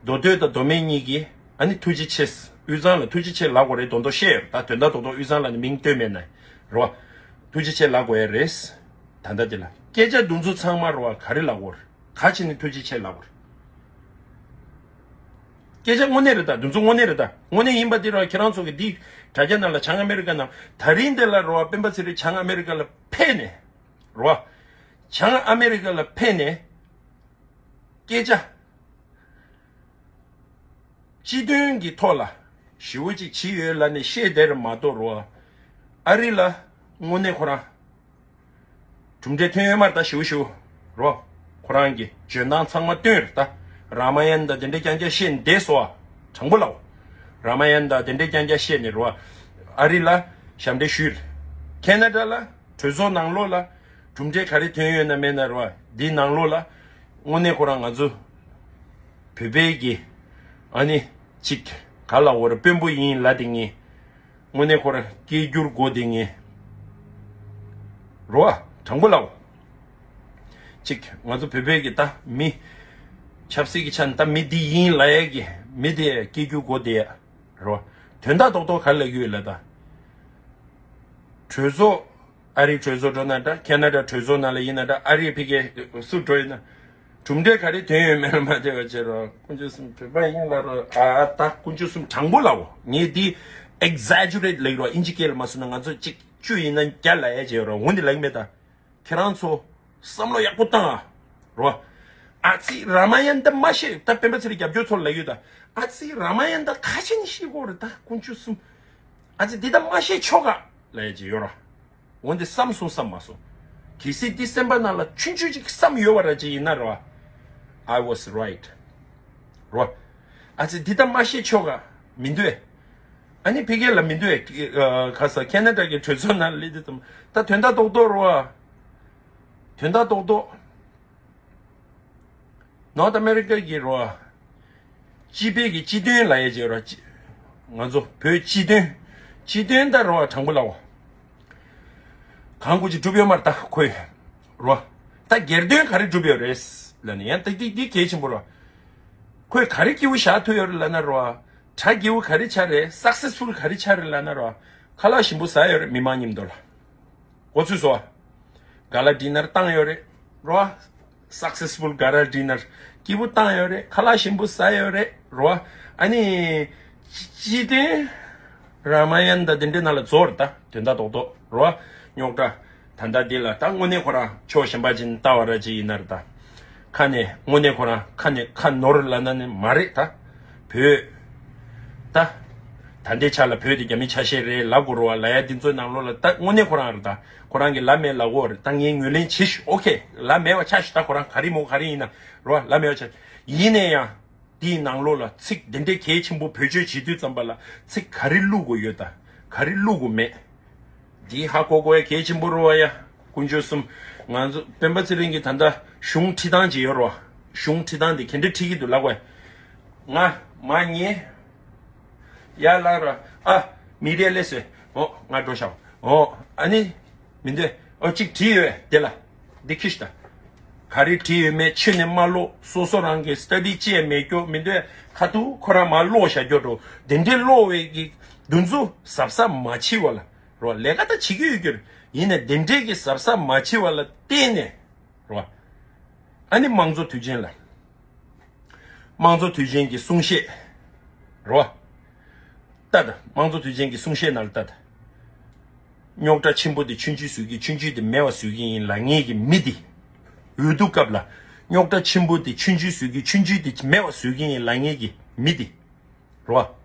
མདོ་སྟོད་དང་མདོ་སྨད་གཉིས་ཀྱིས་ཨ་ནི་ཐུགས་རྗེ་ཆེ། དབུས་གཙང་ལ་ཐུགས་རྗེ་ཆེ་ལབ་དགོས་རེད། མདོག་མདོག་བཤད་ཡོད་རེད། ད་དོན་དག་རྡོག་རྡོག་དབུས་གཙང་ལ་ནི་མིང་བཏོན་མེད་ན་རེད་བ། ཐུགས་རྗེ་ཆེ་ལབ་དགོས་ཡ་རེད། ད་ལྟ་འདི་ལ་སྐད་ཆ་འདུ་འཛོམས་ཚང་མ་རེད་བ། ག་རེ་ལབ་དགོས་རེད། ག་བྱས་ནས་ཐུགས་རྗེ་ཆེ་ལབ་དགོས་རེད། སྐད་ཆ་དངོས་གནས་རེད་ད། འདུ་འཛོམས་དངོས་གནས་རེད་ད། དངོས་གནས་ཡིན་པ་འདི་ར་ཁྱེད་རང་ཚོ་གི་འདི་དྲ་རྒྱ་ནང་ལ་བྱང་ཨ་མེ་རི་ཀ་ནང་ད་རིང་འདི་ལ་རེད་བ། སྤེན་པ་ཚེ་རིང་བྱང་ཨ་མེ་རི་ཀ་ལ་ཕེབས་ནས་རེད་བ། བྱང་ཨ་མེ་རི་ཀ་ལ་ཕེབས་ནས་སྐད་ཆ་སྤྱི་དོན་གྱི་ཐོག་ལ་ཞེ་པོ་ཅིག་བྱས་ཡོད་ལབ་ནས་བཤད་བསྡད་རེད་མ་གཏོགས་རེད་བ། ཨ་རི་ལ་དངོས་གནས་ཁོ་རང་གྲུབ་འབྲས་ཐོན་ཡོད་མ་རེད་ད། ཞེ་པོ་ཞེ་པོ་རོ། ཁོ་རང་གི་འཇོན་ཐང་ཚང་མ་བཏོན་རེད་ད། རཱ་མ་ཡན་དང་དེ་འདྲ་རྐྱང་རྐྱང་བཤད་ནས་བསྡད་སོང་བ། དྲང་པོ་ལབ། རཱ་མ་ཡན་དང་དེ་འདྲ་རྐྱང་རྐྱང་བཤད་ནས་རོ། ཨ་རི་ལ་ཞབས་འདྲེན་ཞུས་རེད། ཁེ་ན་ཌ་ལ་གྲོས་ཚོགས་ནང་ལོགས་ལ་གྲུབ་འབྲས་ག་རེ་ཐོན་ཡོད་ན་མེད་ན་རོ། འདི་ནང་ལོགས་ལ་དངོས་གནས་ཁོ་རང་ང་ཚོ་བོད་པའི་གི་ཨ་ནི་ཅིག་ག་ལབ་དགོས་རེད། དཔོན་པོ་ཡིན་ལབ་དེ་ངས། དངོས་གནས་ཁོ་རང་སྐད་སྒྱུར་དགོས་དེ་ངས་རོ། དྲང་པོ་ལབ། ཅིག་ང་ཚོ་བོད་པའི་གི་ད་མི་ཆབ་སྲིད་ཀྱི་ཆ་ནས་ད་མི་འདི་ཡིན་ལབ་ཡས་ཀྱི་མི་དེ་སྐད་སྒྱུར་དགོས་དེ་རོ། དོན་དག་རྡོག་རྡོག་ག་རེ་ལབ་ཀྱི་ཡོད་ལབ་ད། གྲོས་ཚོགས། ཨ་རིའི་གྲོས་ཚོགས་འགྲོ་ན་འདྲ། ཁེ་ན་ཌ་གྲོས་ཚོགས་ནང་ལ་ཡིན་ན་འདྲ། ཨ་རིའི་ཕ་གི་སུ་འགྲོ་ཡིན་ན། གྲུབ་འབྲས་ག་རེ་ཐོན་ཡོད་མེད་ལ་མ་བལྟས་པ་བྱས་རོ། དཀོན་མཆོག་གསུམ་བོད་པ་ཡིན་ལ་རོ། ཨ་ད་དཀོན་མཆོག་གསུམ། དྲང་པོ་ལབ་འོ། ངས་འདི་ཨེག་ཛེ་ཇུ་རེ་ཊི་ལབ་རོ། ཨིན་ཇི་སྐད་ལ་མ་སོང་ན་ང་ཚོ་གཅིག་བཅུ་ཡིན་ན་བརྒྱ་ལབ་ཡས་བྱས་རོ། འོ་འདི་ལབ་མེད་ད། ཁྱེད་རང་ཚོ་བསམ་བློ་ཡག་པོ་བཏང་ཨ། རོ། ཨ་ཙི་རཱ་མ་ཡན་ད་མ་ཤེས་ད་སྤེན་པ་ཚེ་རིང་རྒྱབ་སྐྱོར་ཚོ་ལ་ཡོད་ད། ཨ་ཙི་རཱ་མ་ཡན་ད་ཁ་ཆེ་ནི་ཤེས་གོ་རེ་ད་དཀོན་མཆོག་གསུམ། ཨ་ཙི་འདི་ད་མ་ཤེས་ཆོག་ག་ལ་ཡ་ཅི་ཡོད་ར། འོན་ཏེ་བསམ་སོང་བསམ་མ་སོང་། གལ་སྲིད་འདི་སེམས་པ་ནང་ལ་ཆུང་ཆུང་ཅིག་བསམ་ཡོད་བ་ར་ཅི་ཡིན་ན་རོ། I was right. རོ། ཨ་ཙི་འདི་ད་མ་ཤེས་ཆོག་ག་མི་འདུག་ཨེ། ཨ་ནི་ཕ་གི་ལ་མི་འདུག་ཨེ། ཁ་ས་ཁེ་ན་ཌ་གི་གྲོས་ཚོགས་ནང་ལ་སླེབས་དུས་ཙམ་ད་དོན་དག་རྡོག་རྡོག་རོ། དོན་དག་རྡོག་རྡོག North America གི་རོ། སྤྱི་པའི་གི་སྤྱི་དོན་ལ་ཡ་བྱེད་རོ། ང་ཚོ་བོད་སྤྱི་དོན། སྤྱི་དོན་ད་རོ་དྲང་པོ་ལའོ། གང་དགོས་ཅིག་སྒྲུབ་ཡོད་མ་རེད་ད་ཁོས། རོ། ད་སྒེར་དོན་ག་རེ་སྒྲུབ་ཡོད་རེད། ལ་ནི་ཡང་ད་འདི་འདི་གལ་ཆེན་པོ་རོ། ཁོས་ག་རེ་སྐྱིད་པོ་བཞག་ཐུབ་ཡོད་རེད་ལ་ན་རོ། གྲ་སྐྱིད་པོ་ག་རེ་ཆགས་རེད། Successful ག་རེ་ཆགས་རེད་ལ་ན་རོ། ཁ་ལག་ཞིམ་པོ་ཟ་ཡོད་རེད་མི་མང་མཉམ་དུ་ལ། གོ་ཚུལ་བཟོ། ག་ལ་ཌི་ནར་བཏང་ཡོད་རེད། རོ། Successful ག་ལ་ཌི་ནར་སྐྱིད་པོ་བཏང་ཡོད་རེད། ཁ་ལག་ཞིམ་པོ་ཟ་ཡོད་རེད། རོ། ཨ་ནི། སྤྱི་དོན། རཱ་མ་ཡན་ད་དེ་འདྲའི་ནང་ལ་རྫོགས་རེད་ད་དོན་དག་རྡོག་རྡོག་རོ། རྙོག་དྲ། ད་ལྟ་འདི་ལ་ད་དངོས་གནས་ཁོ་རང་ཕྱོགས་གཞན་པ་ཅིག་ནས་ལྟ་བ་ར་ཅིག་ཡིན་ན་རེད་ད། ཁ་ནས་དངོས་གནས་ཁོ་རང་ཁ་ནས་ཁ་ནོར་ལ་ན་ནི་མ་རེད་ད། བོད། ད། ད་ལྟའི་ཆ་ལ་བོད་དེ་རྒྱ་མི་ཆ་ཤས་རེད་ལབ་དགོས་རེད་བ་ལབ་ཡ་འདི་ཚོའི་ནང་ལོགས་ལ་ད་དངོས་གནས་ཁོ་རང་རེད་ད། ཁོ་རང་གི་ལབ་མེད་ལབ་དགོས་རེད་ད། ངས་ངོས་ལེན་བྱེད་ཤིག་ཨོ་ཁེ་ལབ་མེད་བ་ཆ་ཤིག་ད་ཁོ་རང་ག་རེ་མོ་ག་རེ་ཡིན་ན་རེད་བ་ལབ་མེད་བ་ཆ། ཡིན་ནའི་ཡང་། དེའི་ནང་ལོགས་ལ་ཚིག་འདི་འདྲའི་གལ་ཆེན་པོ་བེད་སྤྱོད་བྱེད་དུས་ཙམ་པ་ལ་ཚིག་ག་རེ་བླུག་དགོས་ཡོད་ད། ག་རེ་བླུག་དགོས་མེད། འདི་ཧ་གོ་དགོས་ཡ་གལ་ཆེན་པོ་རེད་བ་ཡ། དཀོན་མཆོག་གསུམ། ང་ཚོ་སྤེན་པ་ཚེ་རིང་གིས་ད་ལྟ་གཞུང་ཁྲིད་སྟངས་ཅིག་ཡོད་རེད་བ། གཞུང་ཁྲིད་སྟངས་དེ་ག་འདྲ་ཁྲིད་ཀྱི་འདུག་ལབ་དགོས། ང་མ་ཉེ། ཡ་ལ་ར། ཨ། མི་རེ་ལས་སོ། འོ་ང་འགྲོ་ཤག་འོ་ཨ་ནི། མི་འདོད། ཨོ་གཅིག་བྲིས་ཡོད་དེ་ལ། འདི་ཁྱི་ཤི་ད། ག་རེ་བྲིས་ཡོད་མེད་ཕྱི་ནས་མ་ཀློག་སོ་སོ་རང་གི་སི་ཊ་ཌི་བྱས་མེད་སྐྱོ་མི་འདོད་ཁ་ཐུག་ཁོ་རང་མ་ཀློག་བཞག་རྒྱུ་འགྲོ། དེ་འདྲའི་ཀློག་བའི་གི་འདུ་འཛུ་གཟབ་གཟབ་མ་བྱེད་བ་ལ་རོ། ལས་ཀ་ད་བྱེད་ཀྱི་ཡོད་ཀྱི་རེད། ཡིན་ནའི་དེ་འདྲའི་གི་གཟབ་གཟབ་མ་བྱེད་བ་ལ་བརྟེན་ནས་རོ། ཨ་ནི་དམངས་གཙོ་དུས་ཆེན་ལ། དམངས་གཙོ་དུས་ཆེན་གྱི་གསུང་བཤད། རོ། ལྟ་ད། དམངས་གཙོ་དུས་ཆེན་གྱི་གསུང་བཤད་ནང་ལ་ལྟ་ད། རྙོག་དྲ་ཆེན་པོ་དེ་ཆུང་ཆུང་བཟོས་ཀྱི་ཆུང་ཆུང་དེ་མེད་པ་བཟོས་ཀྱི་ཡིན་ལབ་མཁན་གྱི་མི་དེ། འོས་བསྡུ་སྐབས་ལ། རྙོག་དྲ་ཆེན་པོ་དེ་ཆུང་ཆུང་བཟོས་ཀྱི་ཆུང་ཆུང་དེ་མེད་པ་བཟོས་ཀྱི་ཡིན་ལབ་མཁན་གྱི་མི་དེ། རོ།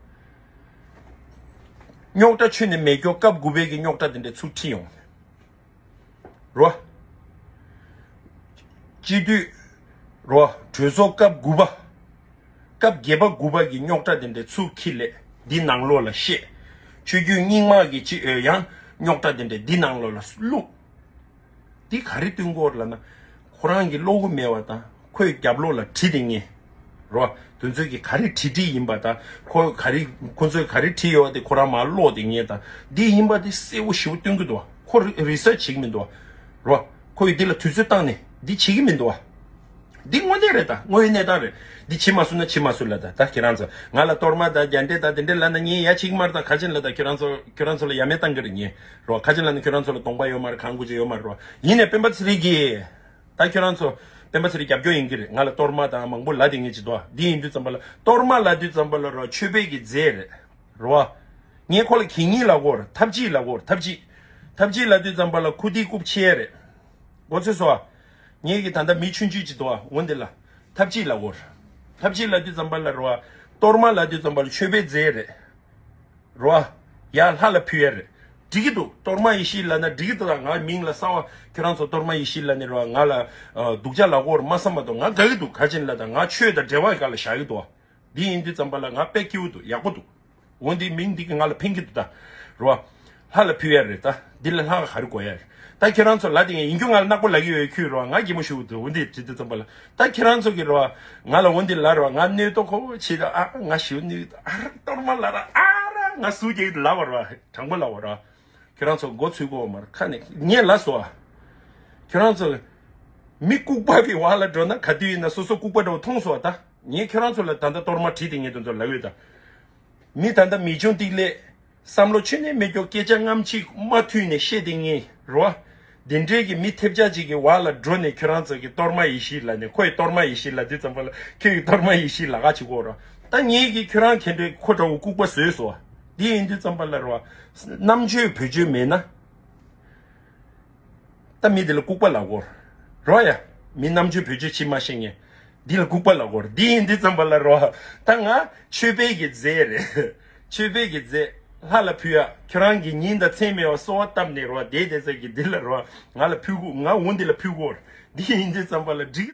རྙོག་དྲ་ཆུང་ནས་མེད་སྐྱོ་སྐབས་དགུ་པའི་གི་རྙོག་དྲ་དེ་འདྲ་ཚུར་ཁྲིད་ཡོང་། རོ། སྤྱི་འཐུས། རོ། གྲོས་ཚོགས་སྐབས་དགུ་པ། སྐབས་བརྒྱད་པ་དགུ་པ་གི་རྙོག་དྲ་དེ་འདྲ་ཚུར་ཁྱེར་སླེབས། འདི་ནང་ལོགས་ལ་བཤད། ཆོས་བརྒྱུད་རྙིང་མ་གི་ཅི་ཡང་རྙོག་དྲ་དེ་འདྲ་འདི་ནང་ལོགས་ལ་བླུགས། འདི་ག་རེ་སྟོན་གྱི་ཡོད་ལབ་ན། ཁོ་རང་གི་བློ་སྒོ་མེད་པ་དང་ཁོས་རྒྱབ་ལོགས་ལ་བྲིས་ཏེ་ངས། རོ། དེ་ཚོས་ཀྱི་ག་རེ་བྲིས་བྲིས་ཡིན་པ་དང་ཁོ་ག་རེ་ཁོ་ཚོས་ག་རེ་བྲིས་ཡོད་དེ་ཁོ་རང་མར་ཀློག་སྟེ་ངས་དང་འདི་ཡིན་པ་དེ་གསལ་པོ་ཞེ་པོ་སྟོན་གྱི་འདུག་ཁོ་རི་རི་སར་ཆི་བྱེད་ཀྱི་མི་འདུག་རོ། ཁོ་ཡིས་འདི་ལ་དུས་ཚོད་བཏང་ནས་འདི་བྱེད་ཀྱི་མི་འདུག་འདི་དངོས་གནས་རེད་ད། དངོས་ཡོད་གནས་སྟངས་རེད། འདི་བྱེད་མ་སོང་ན་བྱེད་མ་སོང་ལ་ད་ད་ཁྱེད་རང་ཚོ་ང་ལ་གཏོར་མ་དང་རྒྱ་འདྲེ་དང་དེ་འདྲས་ལབ་ན་ངས་ཡ་བྱེད་ཀྱི་མ་རེད། ད་ག་ཅན་ལ་ད་ཁྱེད་རང་ཚོ་ཁྱེད་རང་ཚོ་ལ་ཡ་མེད་བཏང་གི་རེད་ངས། རོ། ག་ཅན་ལ་ནི་ཁྱོད་རང་ཚོ་ལ་གདོང་པ་ཡོད་མ་རེད། གང་དགོས་ཀྱི་ཡོད་མ་རེད་རོ། ཡིན་ནའི་སྤེན་པ་ཚེ་རིང་གིས། ད་ཁྱོད་རང་ཚོ་སྤེན་པ་ཚེ་རིང་རྒྱབ་སྐྱོར་ཡིན་གྱི་རེད། ང་ལ་གཏོར་མ་དང་མང་པོ་ལབ་དེ་ངས་ཅི་དོ་འདི་ཡིན་དུས་ཙམ་པ་ལ་གཏོར་མ་ལབ་དུས་ཙམ་པ་ལ་རོ་ཆོས་པའི་གི་རྫས་རེད། རོ། ངས་ཁོ་ལ་གད་སྙིགས་ལབ་གོ་རེད། ཐབས་ཅིག་ལབ་གོ་རེད། ཐབས་ཅིག་ཐབས་ཅིག་ལབ་དུས་ཙམ་པ་ལ་ཁུ་དིག་རྐུབ་ཆེ་རེད། གོ་ཚོད་སོ། ངས་གི་ད་ལྟ་མི་ཆུང་ཆུང་ཅིག་དོ་འོ་འདི་ལ། ཐབས་ཅིག་ལབ་གོ་རེད། ཐབས་ཅིག་ལབ་དུས་ཙམ་པ་ལ་རོ། གཏོར་མ་ལབ་དུས་ཙམ་པ་ལ་ཆོས་པའི་རྫས་རེད། རོ། ཡ་ལྷ་ལ་ཕུལ་ཡ་རེད། འགྲིག་གི་འདུག་གཏོར་མ་ཡེ་ཤེས་ལབ་ན་འགྲིག་གི་འདུག་ང་མིང་ལ་གསང་བ་ཁྱོད་རང་ཚོ་གཏོར་མ་ཡེ་ཤེས་ལབ་ནི་རོ་ང་ལ་སྡུག་ཅག་ལབ་གོ་ར་མ་བསམ་པ་འདུག་ང་དགའ་གི་འདུག་ག་ཅན་ལ་ད་ང་ཆོས་དང་འབྲེལ་བ་ག་ལ་བཞག་གི་འདུག་འདི་ཡིན་དུས་ཙམ་པ་ལ་ང་དཔེ་སྐྱིད་པོ་འདུག་ཡག་པོ་འདུག་འོ་འདི་མིང་འདི་གི་ང་ལ་ཕན་གི་འདུག་ད། རོ། ལྷ་ལ་ཕུལ་ཡ་རེད་ད། འདི་ལ་ལྷ་ག་རེ་དགོས་ཡ་རེད། ད་ཁྱེད་རང་ཚོ་ལ་དེ་ངས་ཡིན་རྒྱུ་ང་ལ་ནག་པོ་ལབ་ཀྱི་ཡོད་ཁྱོད་རོ་ང་གད་མོ་ཤོར་འདུག་འོ་འདི་དྲི་དུས་ཙམ་པ་ལ་ད་ཁྱེད་རང་ཚོ་གི་རོ་ང་ལ་འོ་འདི་ལབ་རོ་ང་གནོད་དོ་ཁོ་བོ་བྱེད་ད་ཨ་ང་ཞུ་ནི་ཨ་ར་གཏོར་མ་ལབ་ར་ཨ་ར་ང་སུ་རྒྱག་ལབ་པ་རོ་དྲང་པོ་ལབ་པ་རོ། ཁྱོད་རང་ཚོ་མགོ་ཚོས་གོ་མར་ཁ་ནས་ངས་ལབ་སོ། ཁྱོད་རང་ཚོ་མི་ལྐུགས་པ་གི་བར་ལ་འགྲོ་ན་ག་དུས་ཡིན་ན་སོ་སོ་ལྐུགས་པ་འདྲ་བོ་མཐོང་སོ་ད། ངས་ཁྱོད་རང་ཚོ་ལ་ད་ལྟ་གཏོར་མ་བྲིས་ཏེ་ངས་དེ་ཚོ་ལབ་ཡོད་ད། མི་ད་ལྟ་མི་ཆུང་ཏིག་ལས། བསམ་བློ་ཆུད་ནས་མེད་སྐྱོ་སྐད་ཆ་རྔམ་ཆེ་མ་ཐུག་ནས་བཤད་དེ་ངེས་རོ། དེ་འདྲའི་གི་མི་ཐེབས་ཆག་ཅིག་གི་བར་ལ་འགྲོ་ནས་ཁྱོད་རང་ཚོ་གི་གཏོར་མ་ཡེ་ཤེས་ལབ་ནས་ཁོ་ཡི་གཏོར་མ་ཡེ་ཤེས་ལབ་དུས་ཙམ་པ་ལ་ཁྱོད་ཀྱི་གཏོར་མ་ཡེ་ཤེས་ལབ་ག་ཅིག་གོ་རོ། ད་ངེད་ཀྱི་ཁྱོད་རང་ག་འདྲའི་ཁོ་འདྲ་བོ་ལྐུགས་པ་བཟོས་སོ། དེ་ཡིན་དུས་ཙམ་པ་ལ་རོ། རྣམ་དཔྱོད་བེད་སྤྱོད་མེད་ན། ད་མི་དེ་ལ་ལྐུགས་པ་ལབ་གོ་རོ་ཡ། མི་རྣམ་དཔྱོད་བེད་སྤྱོད་བྱེད་མ་ཤེས་མཁན། འདི་ལ་ལྐུགས་པ་ལབ་དགོས་རེད། འདི་ཡིན་དུས་ཙམ་པ་ལ་རོ། ད་ང་ཆོས་པའི་གི་རྫས་རེད། ཆོས་པའི་གི་རྫས་ལྷ་ལ་ཕུལ་ཡ། ཁྱོད་རང་གི་ཉིན་དང་མཚན་མེད་པ་གསོལ་བ་བཏབ་ནས་རོ། དེ་དེ་ཚོ་གི་འདི་ལ་རོ། ང་ལ་ཕུལ་དགོས། ང་འོ་འདི་ལ་ཕུལ་དགོས་རེད། འདི་ཡིན་དུས་ཙམ་པ་ལ་འགྲིག